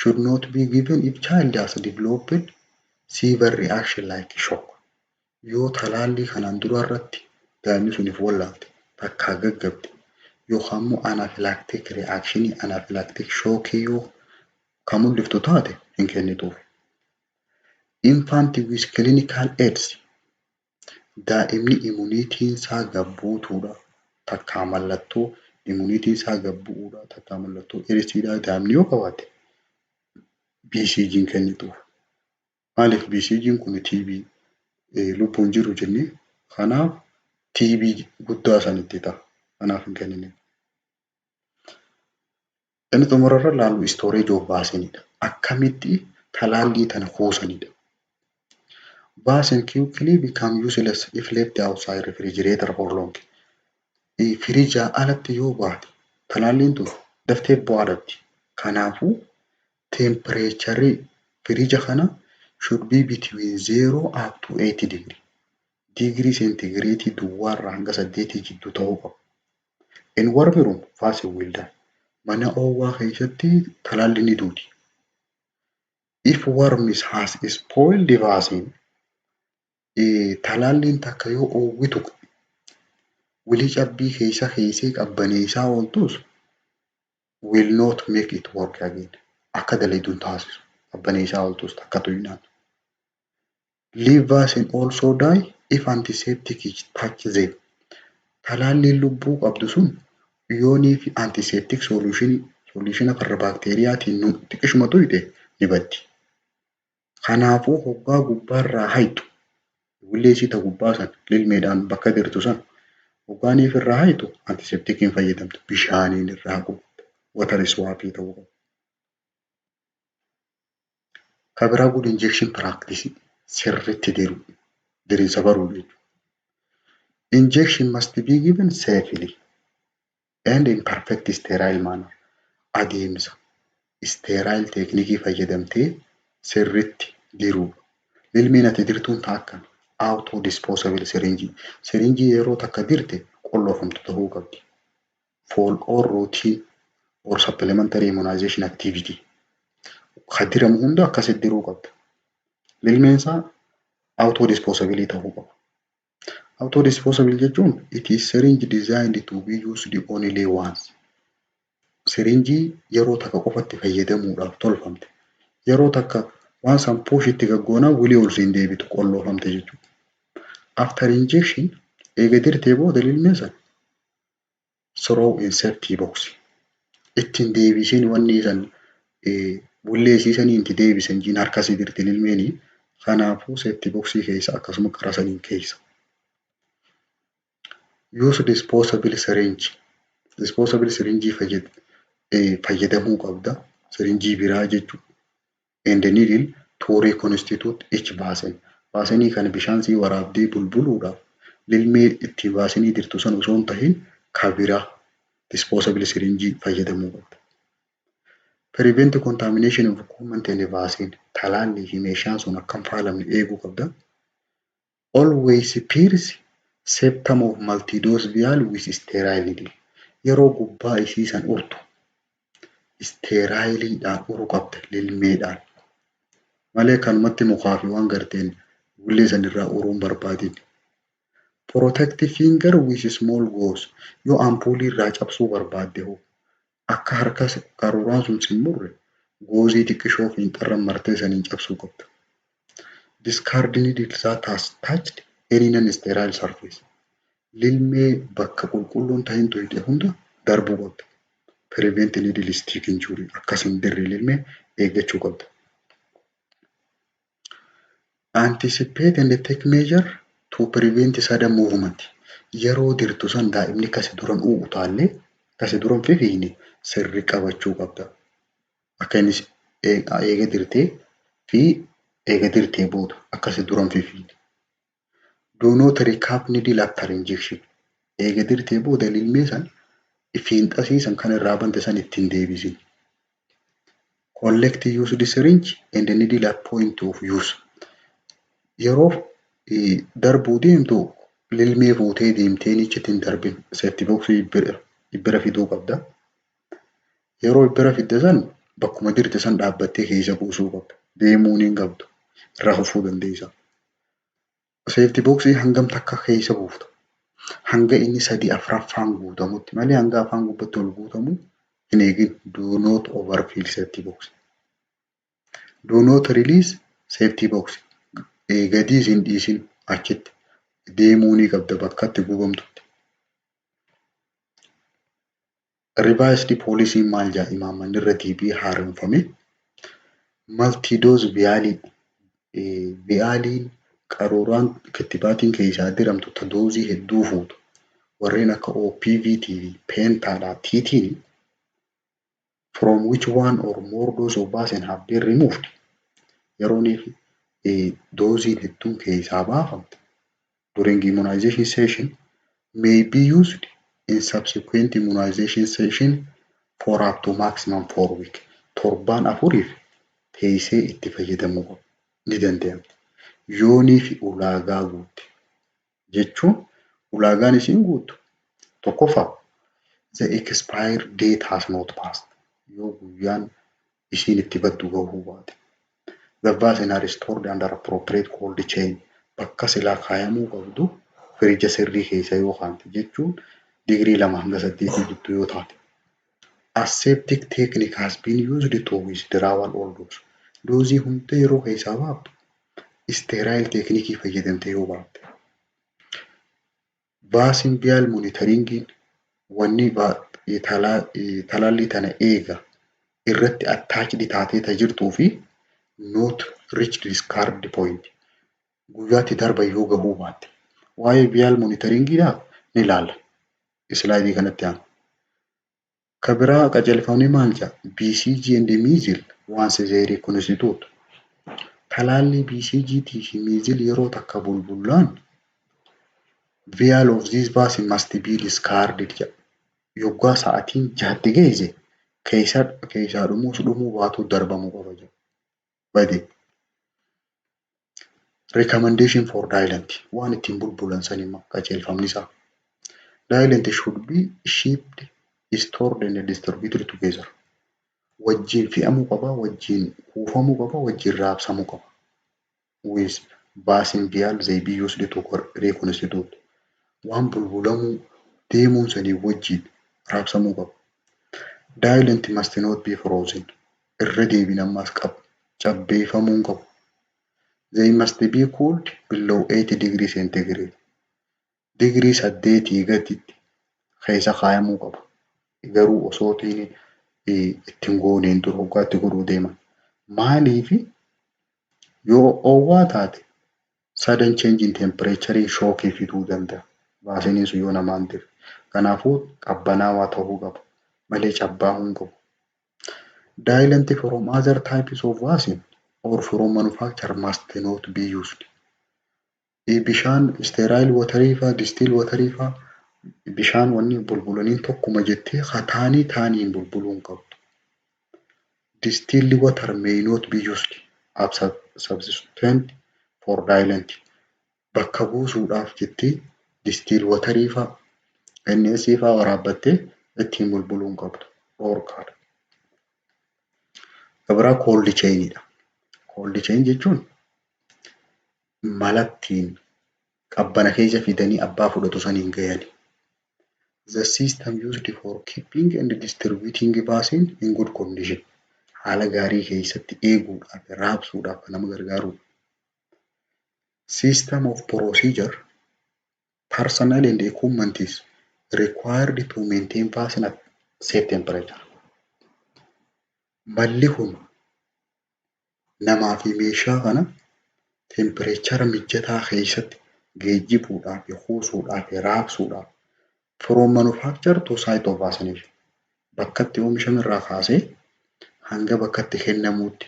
Should not be given if child has developed severe reaction like shock. Yoo talaallii kanaan dura irratti daa'imni suniif wallaalte, takkaa gaggabde, yookaan immoo anaphylactic reaction, anaphylactic shockii yoo kan mul'iftu taate hin kennituuf. Infant with clinical AIDS, daa'imni immunityiin isaa gabbuutuudha, takkaa mallattoo immunityiin isaa gabbu'uudha, takkaa mallattoo AIDSiidhaa daa'imni yoo qabaatte BCG hin kennituuf. Maaliif? BCG'n kun TB lubbuun jiru jennee, kanaaf TB guddaa sanitti ta'a. Kanaaf hin kenniniif. Inni xumurarra ilaallu storage of vaccineidha. Akkamitti talaallii tana kuusanidha. Vaccine quickly become useless if left outside refrigerator for long. Firiijaa alatti yoo baate talaalliin tun daftee bu'aa dhabdi. Kanaafuu temperatureri firiija kana should be between 0 up to 8 degree. Digirii seentigireetii duwwaarraa hanga 8 jidduu ta'uu qaba. In warm room, vaccine will die. Mana oowwaa keessatti talaalli ni duuti. If warmth has spoiled the vaccine, talaalliin takka yoo oowwitu wilii cabbii keessa keessee qabbaneessaa ooltus will not make it work again. Akka dalagu hin taasisu. Qabbaneessaa ooltus takka tuqnaan. Live vaccine also die if antiseptic touch them. Talaalliin lubbuu qabdu sun yoonii fi antiseptic solution, solutiona farra baakteeriyaatiin xiqqishuma tuyxe ni baddi. Kanaafuu hoggaa gubbaarraa hayxu, willee isii ta gubbaa san lilmeedhaan bakka jirtu san hoggaaniif irraa hayxu, antisepticiin fayyadamtu bishaaniin irraa haquu qabda. Water swapii ta'uu qaba. Ka biraa good injection practice, sirriitti diru, diriinsa baruu jechuudha. Injection must be given safely and in perfect sterile manner. Adeemsa sterile technique fayyadamtee sirriitti diruudha. Lilmeen ati dirtuun ta'a akkami? Auto disposable syringe. Syringe yeroo takka dirte qolloofamtu ta'uu qabdi. For all routine or supplementary immunization activity. Ka diramu hunda akkasitti diruu qabda. Lilmeen isaa auto disposable ta'uu qaba. Auto disposable jechuun it is syringe designed to be used only once. Syringeii yeroo takka qofatti fayyadamuudhaaf tolfamte. Yeroo takka waan san push itti gaggoonaan wilii ol siin deebitu, qolloofamte jechuudha. After injection, eega dirtee booda lilmee san throw in safety box. Ittiin deebisiin wanni san bulleessiisanii itti deebisan jiin harkasii dirti lilmeenii, kanaafuu safety boxii keessa akkasuma qara saniin keessa. Use disposable syringe. Disposable syringe fayyadamuu qabda. Syringeii biraa jechuudha. And the needle to reconstitute each vaccine. Vaccineii kana bishaan sii waraabdee bulbuluudhaaf lilmee itti vaccineii dirtu san osoo hin tahin ka biraa disposable syringe fayyadamuu qabda. Prevent contamination of equipment and vaccine. Talaallii fi meeshaan sun akka hin faalamne eeguu qabda. Always pierce septum of multidose vial with sterile needle. Yeroo gubbaa isii san urtu sterileiidhaan uruu qabda, lilmeedhaan. Malee kanumatti mukaa fi waan garteen hullee san irraa uruu hin barbaadin. Protect finger with small gauze. Yoo ampuulii irraa cabsuu barbaadde hoo akka harka qaruuraan sun sin murre gauzeii xiqqishoo fiixarra martee saniin cabsuu qabda. Discard needle that has touched any non-sterile surface. Lilmee bakka qulqulluun ta'in tuyxe hunda darbuu qabda. Prevent needle stick injury, akkas hin dirre lilmee eeggachuu qabda. Anticipate and take measure to prevent sudden movement. Yeroo dirtu san daa'imni kasi duran utaallee kasi duran fifiine sirri qabachuu qabda. Akka inni eega dirtee fi eega dirtee booda akkasi duran fifiine. Do not recap needle after injection. Eega dirtee booda lilmee san fiinxasii san kan irraa bante san ittiin deebisin. Collect used syringe and needle at point of use. Yeroo darbuu deemtu lilmee fuutee deemtee achitti hin darbin. Safety boxii bira fiduu qabda. Yeroo bira fidde san bakkuma dirte san dhaabbattee keessa buusuu qabda. Deemuun hin qabdu. Irraa hafuu dandeessa. Safety boxii hangam takka keessa buufta? Hanga inni sadii afuraffaan guutamutti malee hanga afaan gubbatti ol guutamu hin eegin. Do not overfill safety box. Do not release safety box. Gadiis hin dhiisin, achitti deemuu ni qabda bakka itti gubamtutti. Revised policy maal jedha? Imaammanni irra deebi'ee haaromfame multi-dose vialii, vialiin qaruuraan kittibaatiin keessaa diramtu ta doozii hedduu fuutu warreen akka OPV fi Pentaadha TT'n from which one or more dose of vaccine have been removed, yerooniif dooziin hedduun keessaa baafamte during immunization session may be used in subsequent immunization session for up to maximum 4 week. Torbaan 4f teessee itti fayyadamuu ni danda'amti. Yoonii fi ulaagaa guutte jechuun ulaagaan isiin guuttu tokkoffaa, the expired date has not passed, yoo guyyaan isiin itti baddu gahuu baate. The vaccine are stored under appropriate cold chain, bakka silaa kaayamuu qabdu firija sirrii keessa yoo kaa'amte jechuun digirii 2 hanga 8 gidduu yoo taate. Aseptic technique has been used to withdrawal all dose. Doozii hunda yeroo keessaa baaftu sterile technique fayyadamtee yoo baafte. Vaccine vial monitoringiin wanni talaallii tana eega irratti attached taatee ta jirtuu fi not reach discard point, guyyaatti darba yoo gahuu baatte. Waa'ee vial monitoringiidhaa ni ilaalla. Slideii kanatti aanu. Ka biraa qajeelfamni maal jedha? BCG and measles once they reconstitute. Talaallii BCG fi measles yeroo takka bulbullaan vial of this vaccine must be discarded jedha. Yoggaa sa'aatiin jahatti geesse keessaa dhumuus dhumuu baatu darbamuu qaba jedha. Bade. Recommendation for diluent, waan ittiin bulbulan san immoo qajeelfamni isaa. Diluent should be shipped, stored and distributed together. Wajjin fe'amuu qaba, wajjin kuufamuu qaba, wajjin raabsamuu qaba. With vaccine vial they be used to reconstitute. Waan bulbulamuu deemuun sanii wajjin raabsamuu qaba. Diluent must not be frozen. Irra deebiin ammas qabu. Cabbeeffamuu hin qabu. They must be cooled below 8 degree centigrade. Digirii 8 gaditti keessa kaayamuu qaba. Garuu osoo ittiin gooneen dura hoggaatti godhuu deeman. Maaliifi yoo oowwaa taate sudden change in temperature shockii fiduu danda'a. Vaccineiin sun yoo namaan dire. Kanaafuu qabbanaawaa ta'uu qaba malee cabbaa'uu hin qabu. Diluent from other types of vaccine or from manufacturer must not be used. Bishaan sterile waterii faa, distilled waterii faa, bishaan wanni bulbulaniin tokkuma jettee hataanii taaniin bulbuluu hin qabdu. Distilled water may not be used as substitute for diluent. Bakka buusuudhaaf jettee distilled waterii faa, NS faa waraabbattee ittiin bulbuluu hin qabdu. Dhoorkaadha. Kan biraa cold chainidha. Cold chain jechuun mala ittiin qabbana keessa fidanii abbaa fudhatu saniin gahani. The system used for keeping and distributing vaccine in good condition. Haala gaarii keessatti eeguudhaaf, raabsuudhaaf kan nama gargaarudha. System of procedure, personnel and equipment is required to maintain vaccine at safe temperature. Malli kun namaa fi meeshaa kana temperature mijataa keessatti geejjibuudhaaf, kuusuudhaaf, raabsuudhaaf, from manufacture to site of vaccination, bakka itti oomishame irraa kaasee hanga bakka itti kennamuutti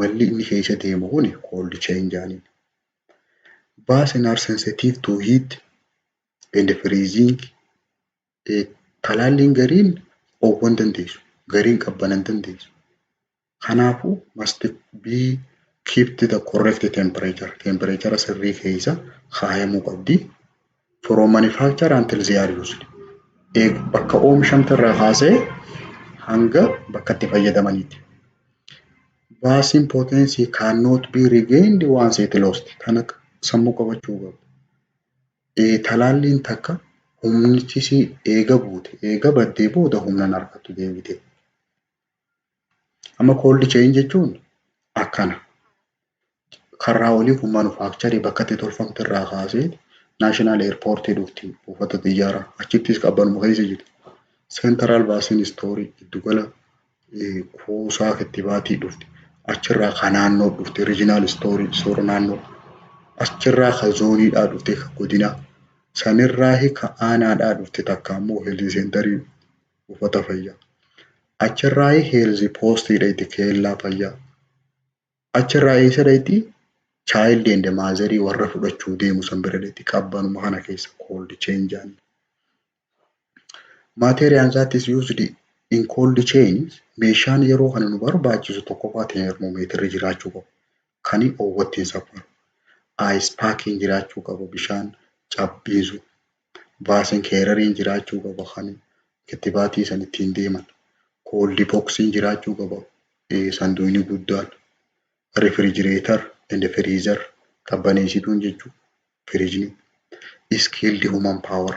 malli inni keessa deemu kun cold chain jedhaniin. Vaccine are sensitive to heat and freezing. Talaalliin gariin oowwuu hin dandeessu, gariin qabbana hin dandeessu. Kanaafuu must be kept the correct temperature. Temperature sirrii keessa kaayamuu qabdi. From manufacture until they are used. Bakka oomishamte irraa kaasee hanga bakka itti fayyadamanitti. Vaccine potency cannot be regained once it lost. Kana sammuu qabachuu qabdu. Talaalliin takka humnichi eega buute, eega baddee booda humna hin argattu deebitee. Amma cold chain jechuun akkana. Karraa olii kun manufacture bakka itti tolfamte irraa kaasee national airport dhufti, buufata xiyyaaraa, achittis qabbanuma keessa jirti. Central vaccine store, giddugala kuusaa kittibaatii dhufti. Achirraa ka naannoo dhufti, regional store, store naannoo. Achirraa ka zooniidhaa dhufte, ka godinaa. Sanirraa ka aanaadhaa dhufte, takka ammoo health centerii, buufata fayyaa. Achirraa health postiidha itti, keellaa fayyaa. Achirraa eessa dhaqxi? Child and motherii warra fudhachuu deemu san bira dhaqxi, qabbanuma kana keessa cold chain jedhani. Material that is used in cold chain, meeshaan yeroo kana nu barbaachisu, tokkoffaa thermometerri jiraachuu qaba. Kan oowwa ittiin safaru. Ice packiin jiraachuu qaba, bishaan cabbiisu. Vaccine carrieriin jiraachuu qaba, kan kittibaatii san ittiin deeman. Cold boxiin jiraachuu qaba, sanduuqni guddaan. Refrigerator and freezer, qabbaneessituun jechuudha. Firiijni. Skilled human power,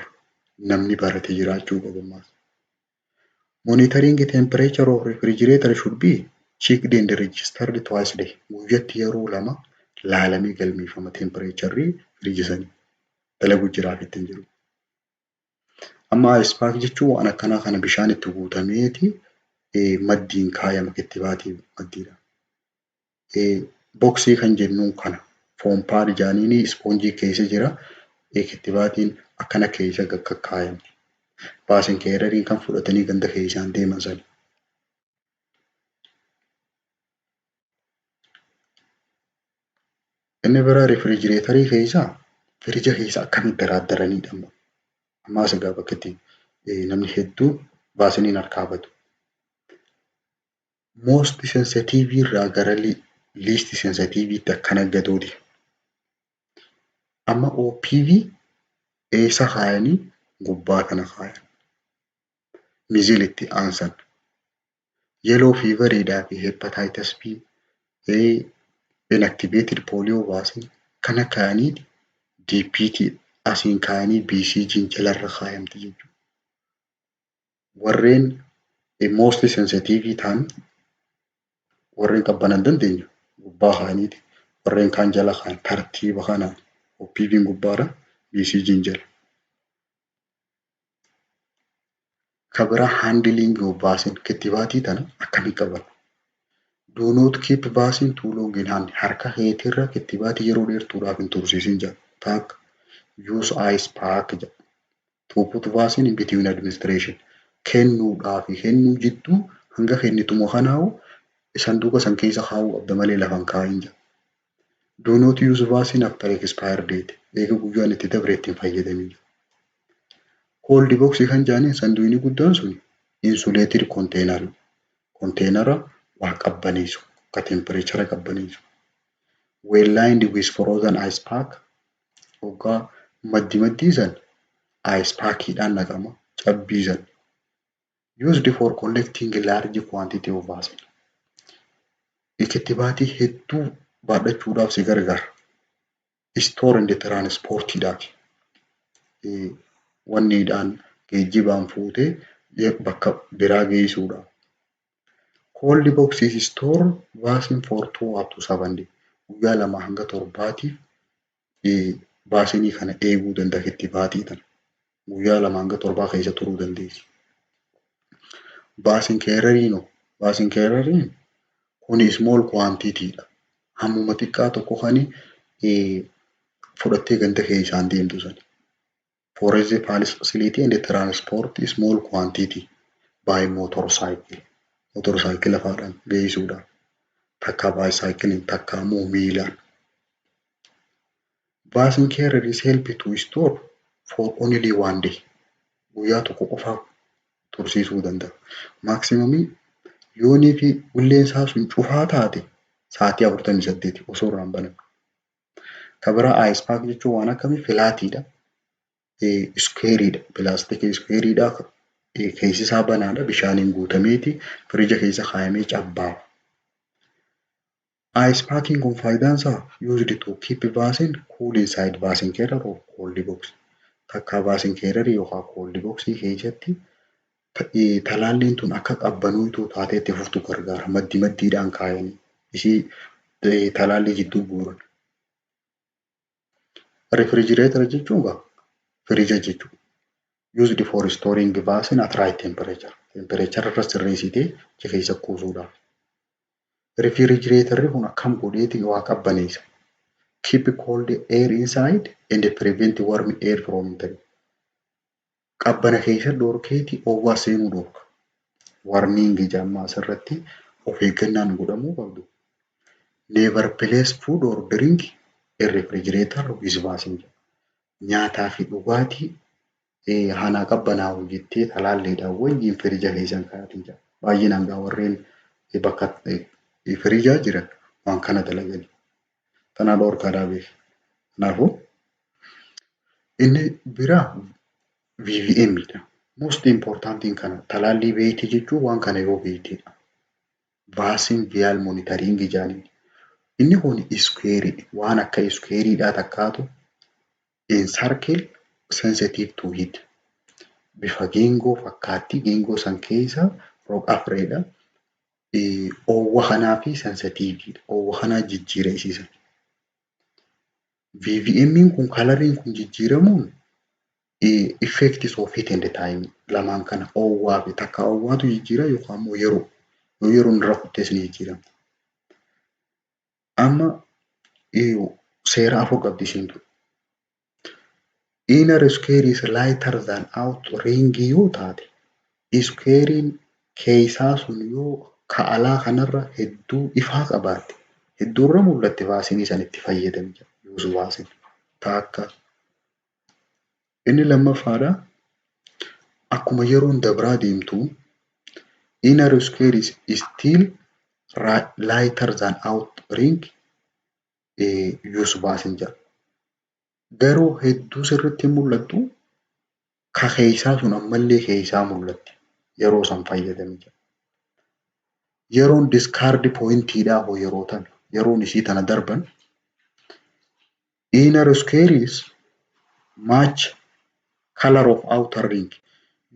namni barate jiraachuu qaba ammaas. Monitoring temperature of refrigerator should be checked and registered twice a day. Guyyatti yeroo lama laalamee galmeeffama temperatureri firiijii sanii. Dalagu jiraaf ittiin jiru. Amma ice pack jechuun waan akkanaa kana, bishaan itti guutameeti maddiin kaayama kittibaatii maddiidha. Boxii kan jennuun kana foam pad jaaniini ispoonjii keessa jira. Kittibaatiin akkana keessa kakkaayamti. Vaccine carrieriin kan fudhatanii ganda keessaan deeman sani. Inni biraa refrigeratorii keessaa, firija keessa akkamitti daraaddaranidha amma. Ammaas egaa bakka itti namni hedduun vaccineiin harkaa badu. Most sensitive irraa gara least sensitiviitti akkana gadooti. Amma OPV eessa kaayanii? Gubbaa kana kaayan. Measles itti aansan. Yellow feveriidhaa fi hepatitis B, inactivated polio vaccine kana kaayanii, DPT asiin kaayanii, BCG jalarra kaayamti jechuudha. Warreen most sensitive ta'an, warreen qabbana hin dandeenye gubbaa kaayaniiti, warreen kaan jala kaayan, tartiiba kanaan OPV'n gubbaadha, BCG'n jala. Ka biraa handling of vaccine, kittibaatii tana akkamiin qaban? Do not keep vaccine too long in hand. Harka keetirra kittibaatii yeroo dheertuudhaaf hin tursiisin jedha. Takka, use ice pack jedha. To put vaccine in between administration. Kennuudhaa fi kennuu jidduu hanga kennituma kanaa'u sanduuqa san keessa kaa'uu qabda malee lafa hin kaa'in jedha. Do not use vaccine after expired date. Eega guyyaan itti dabre itti hin fayyadamin. Cold box kan jedhaniin sanduuqni guddaan sun insulated container. Containera waa qabbaneessu, ka temperature qabbaneessu. Well lined with frozen ice pack. Hoggaa maddi maddii san ice packiidhaan naqama, cabbii san. Used for collecting large quantity of vaccine. Kittibaatii hedduu baadhachuudhaaf si gargaara. Store and transportiidhaaf. Wanniidhaan geejjibaan fuutee bakka biraa geessuudhaaf. Cold boxes store vaccine for 2 up to 7 days. Guyyaa 2 hanga 7tiif vaccineii kana eeguu danda'a kittibaatii tana. Guyyaa 2 hanga 7 keessa turuu dandeessi. Vaccine carrieriin hoo? Vaccine carrieriin kuni small quantitydha. Hammuma xiqqaa tokko kan fudhattee ganda keessaan deemtu sani. For the facility and transport small quantity by motorcycle. Motorcycle faadhaan geessuudhaaf. Takka bicycleiin takka immoo miilaan. Vaccine carrier is help to store for only one day. Guyyaa tokko qofaaf tursiisuu danda'a. Maximumii yoonii fi ulleen isaa sun cufaa taate sa'aatii 48 osoo irraa hin banamin. Kan biraa ice pack jechuun waan akkamii flatiidha. Squareiidha. Pilaastika squareiidha. Keessi isaa banaadha. Bishaaniin guutameeti firiija keessa kaayamee cabbaa'a. Ice packiin kun faayidaan isaa used to keep vaccine cool inside vaccine carrier or cold box. Takka vaccine carrier yookaan cold box keessatti talaalliin tun akka qabbanuutu taatee itti fuftu gargaara. Maddi maddiidhaan kaayanii ishii talaallii jidduu guuran. Refrigerator jechuun egaa firiija jechuudha. Used for storing vaccine at right temperature. Temperature irra sirreessitee achi keessa kuusuudhaaf. Refrigeratorri kun akkam godheeti waa qabbaneessa? Keep cold air inside and prevent warm air from entering. Qabbana keessa dhorkeeti oowwaa seenuu dhorka. Warning jedhama asirratti of eeggannaan godhamuu qabdu. Never place food or drink in refrigerator with vaccine. Nyaataa fi dhugaatii hanaa qabbanaa'u jettee talaalliidhaan wajjin firiija keessa hin kaa'atin jedha. Baay'inaan gaa warreen bakka firiijaa jiran waan kana dalagani. Tana dhorkaadhaa beeki. Kanaafuu inni biraa VVM dha. Most importantiin kana talaallii beekte jechuun waan kana yoo beektedha. Vaccine vial monitoring jedhaniin. Inni kun squareii waan akka squareiidhaa takkaatu in circle sensitive to heat. Bifa geengoo fakkaatti. Geengoo san keessa roga afreedha. Oowwa kanaa fi sensitiveiidha. Oowwa kanaa jijjiira isiisan. VVM'n kun coloriin kun jijjiiramuun effects of heat and time lamaan kana oowwaa fi takka oowwaatu jijjiira yookaan immoo yeroo yoo yeroon irra kuttees ni jijjiirama. Amma seera afur qabdi isiin tun. Inner square is lighter than outer ring yoo taate squarein keessaa sun yoo ka alaa kanarra hedduu ifaa qabaatte hedduu irra mul'atte vaccineii san itti fayyadami jedha. Use vaccine taakka. Inni lammaffaadha akkuma yeroon dabraa deemtu inner square is still lighter than outer ring use vaccine jedha. Garuu hedduu sirriitti hin mul'attu ka keessaa sun ammallee keessaa mul'atti yeroo san fayyadami jedha. Yeroon discard pointiidhaa hoo yeroo tami yeroon isii tana darban inner square is match color of outer ring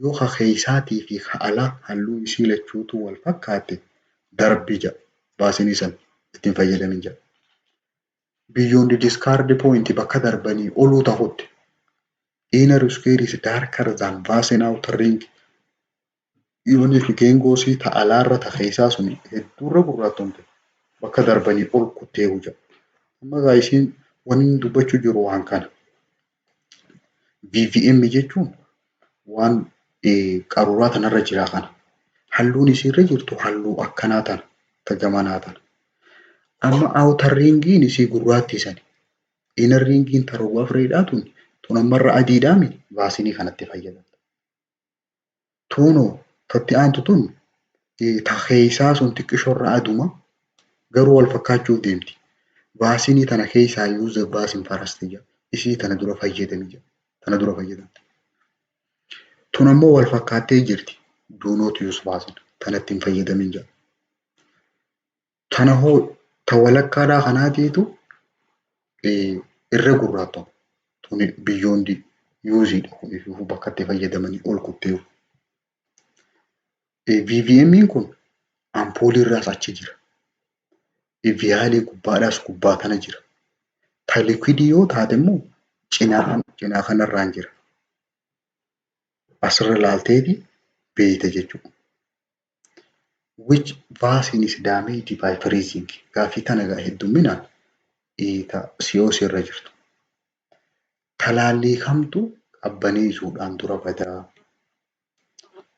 yoo ka keessaatii fi ka alaa halluu isii lachuutu wal fakkaatte darbi jedha vaccineii san ittiin fayyadamin jedha. Beyond discard point bakka darbanii oluu tahutti inner square is darker than vaccine outer ring yoonii fi geengoosii ta alaarra ta keessaa sun hedduurra gurraattomte bakka darbanii ol kuttee jedha. Amma egaa isiin wanni inni dubbachuu jiru waan kana. VVM jechuun waan qaruuraa tanarra jira kana. Halluun isiirra jirtu halluu akkanaa tana ta gamanaa tana. Amma outer ringiin isii gurraattii sani. Inner ringiin ta roga afreedhaa tun tun ammarra adiidhaami vaccineii kanatti fayyadamta. Tunoo tatti aantu tun ta keessaa sun xiqqishoorra aduma garuu wal fakkaachuuf deemti. Vaccineii tana keessaa use vaccine first jedha. Isii tana dura fayyadami jedha. Tana dura fayyadamti. Tun ammoo wal fakkaattee jirti. Do not use vaccine. Tanatti hin fayyadamin jedha. Tana hoo ta walakkaadhaa kanaatiitu irra gurraattoma. Tuni beyond useiidha kun bakka itti fayyadamanii ol kuttee. VVM'n kun ampoolii irraas achi jira. Vialii gubbaadhaas gubbaa kana jira. Ta liquidii yoo taate immoo cinaa kanarraan jira. Asirra laalteeti beeyta jechuudha. Which vaccine is damaged by freezing? Gaaffii tana egaa heddumminaan COC irra jirtu. Talaallii kamtu qabbaneessuudhaan dura badaa?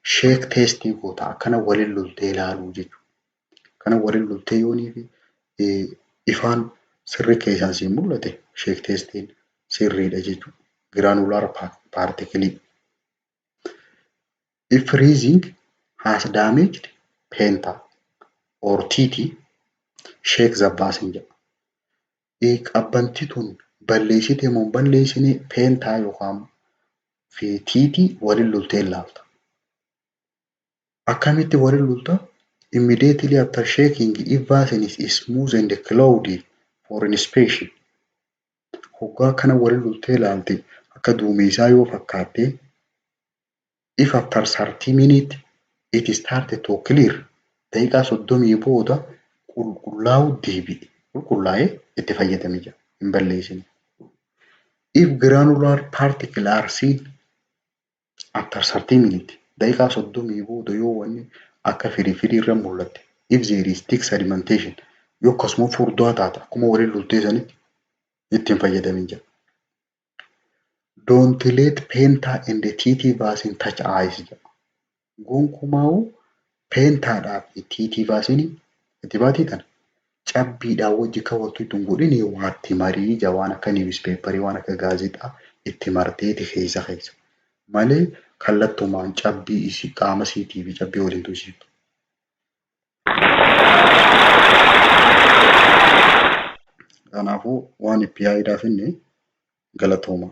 Shake testii goota, akkana waliin loltee ilaaluu jechuudha. Akkana waliin loltee yoonii fi ifaan sirri keessaan siin mul'ate, shake testiin sirriidha jechuudha. Granular particle. If freezing has damaged penta or TT, shake the vaccine jedha. Qabbanti tun balleessite moo hin balleessine, penta yookaan fi TT waliin loltee ilaalta. Akkamitti waliin lolta? Immediately after shaking, if vaccine is smooth and cloudy for inspection. Hoggaa kana waliin loltee ilaalte, akka duumessaa yoo fakkaatte, if after 30 minutes it started to clear, daqiiqaa 30 booda qulqullaa'uu deebi'e. Qulqullaa'ee itti fayyadame jira. Hin balleessine. If granular particle are seen after 30 minutes, daqiiqaa 30 booda yoo wanni akka firii firii irra mul'atte, if there is thick sedimentation, yoo akkasuma furdaa taate, akkuma waliin loltee sanitti itti hin fayyadamin jira. Don't let penta and TT vaccine touch ice jedha. Gonkumaa'uu pentaadhaa fi TT vaccine itti baatii tana cabbiidhaan wajji kan waltu hin godhin, waatti marii ija, waan akka newspaperii, waan akka gaazexaa itti marteeti keessa keessa malee kallattumaan cabbii isii qaama isiitii fi cabbii waliin tuqsiiftu. Kanaafuu waan EPI dhaaf inni galatooma.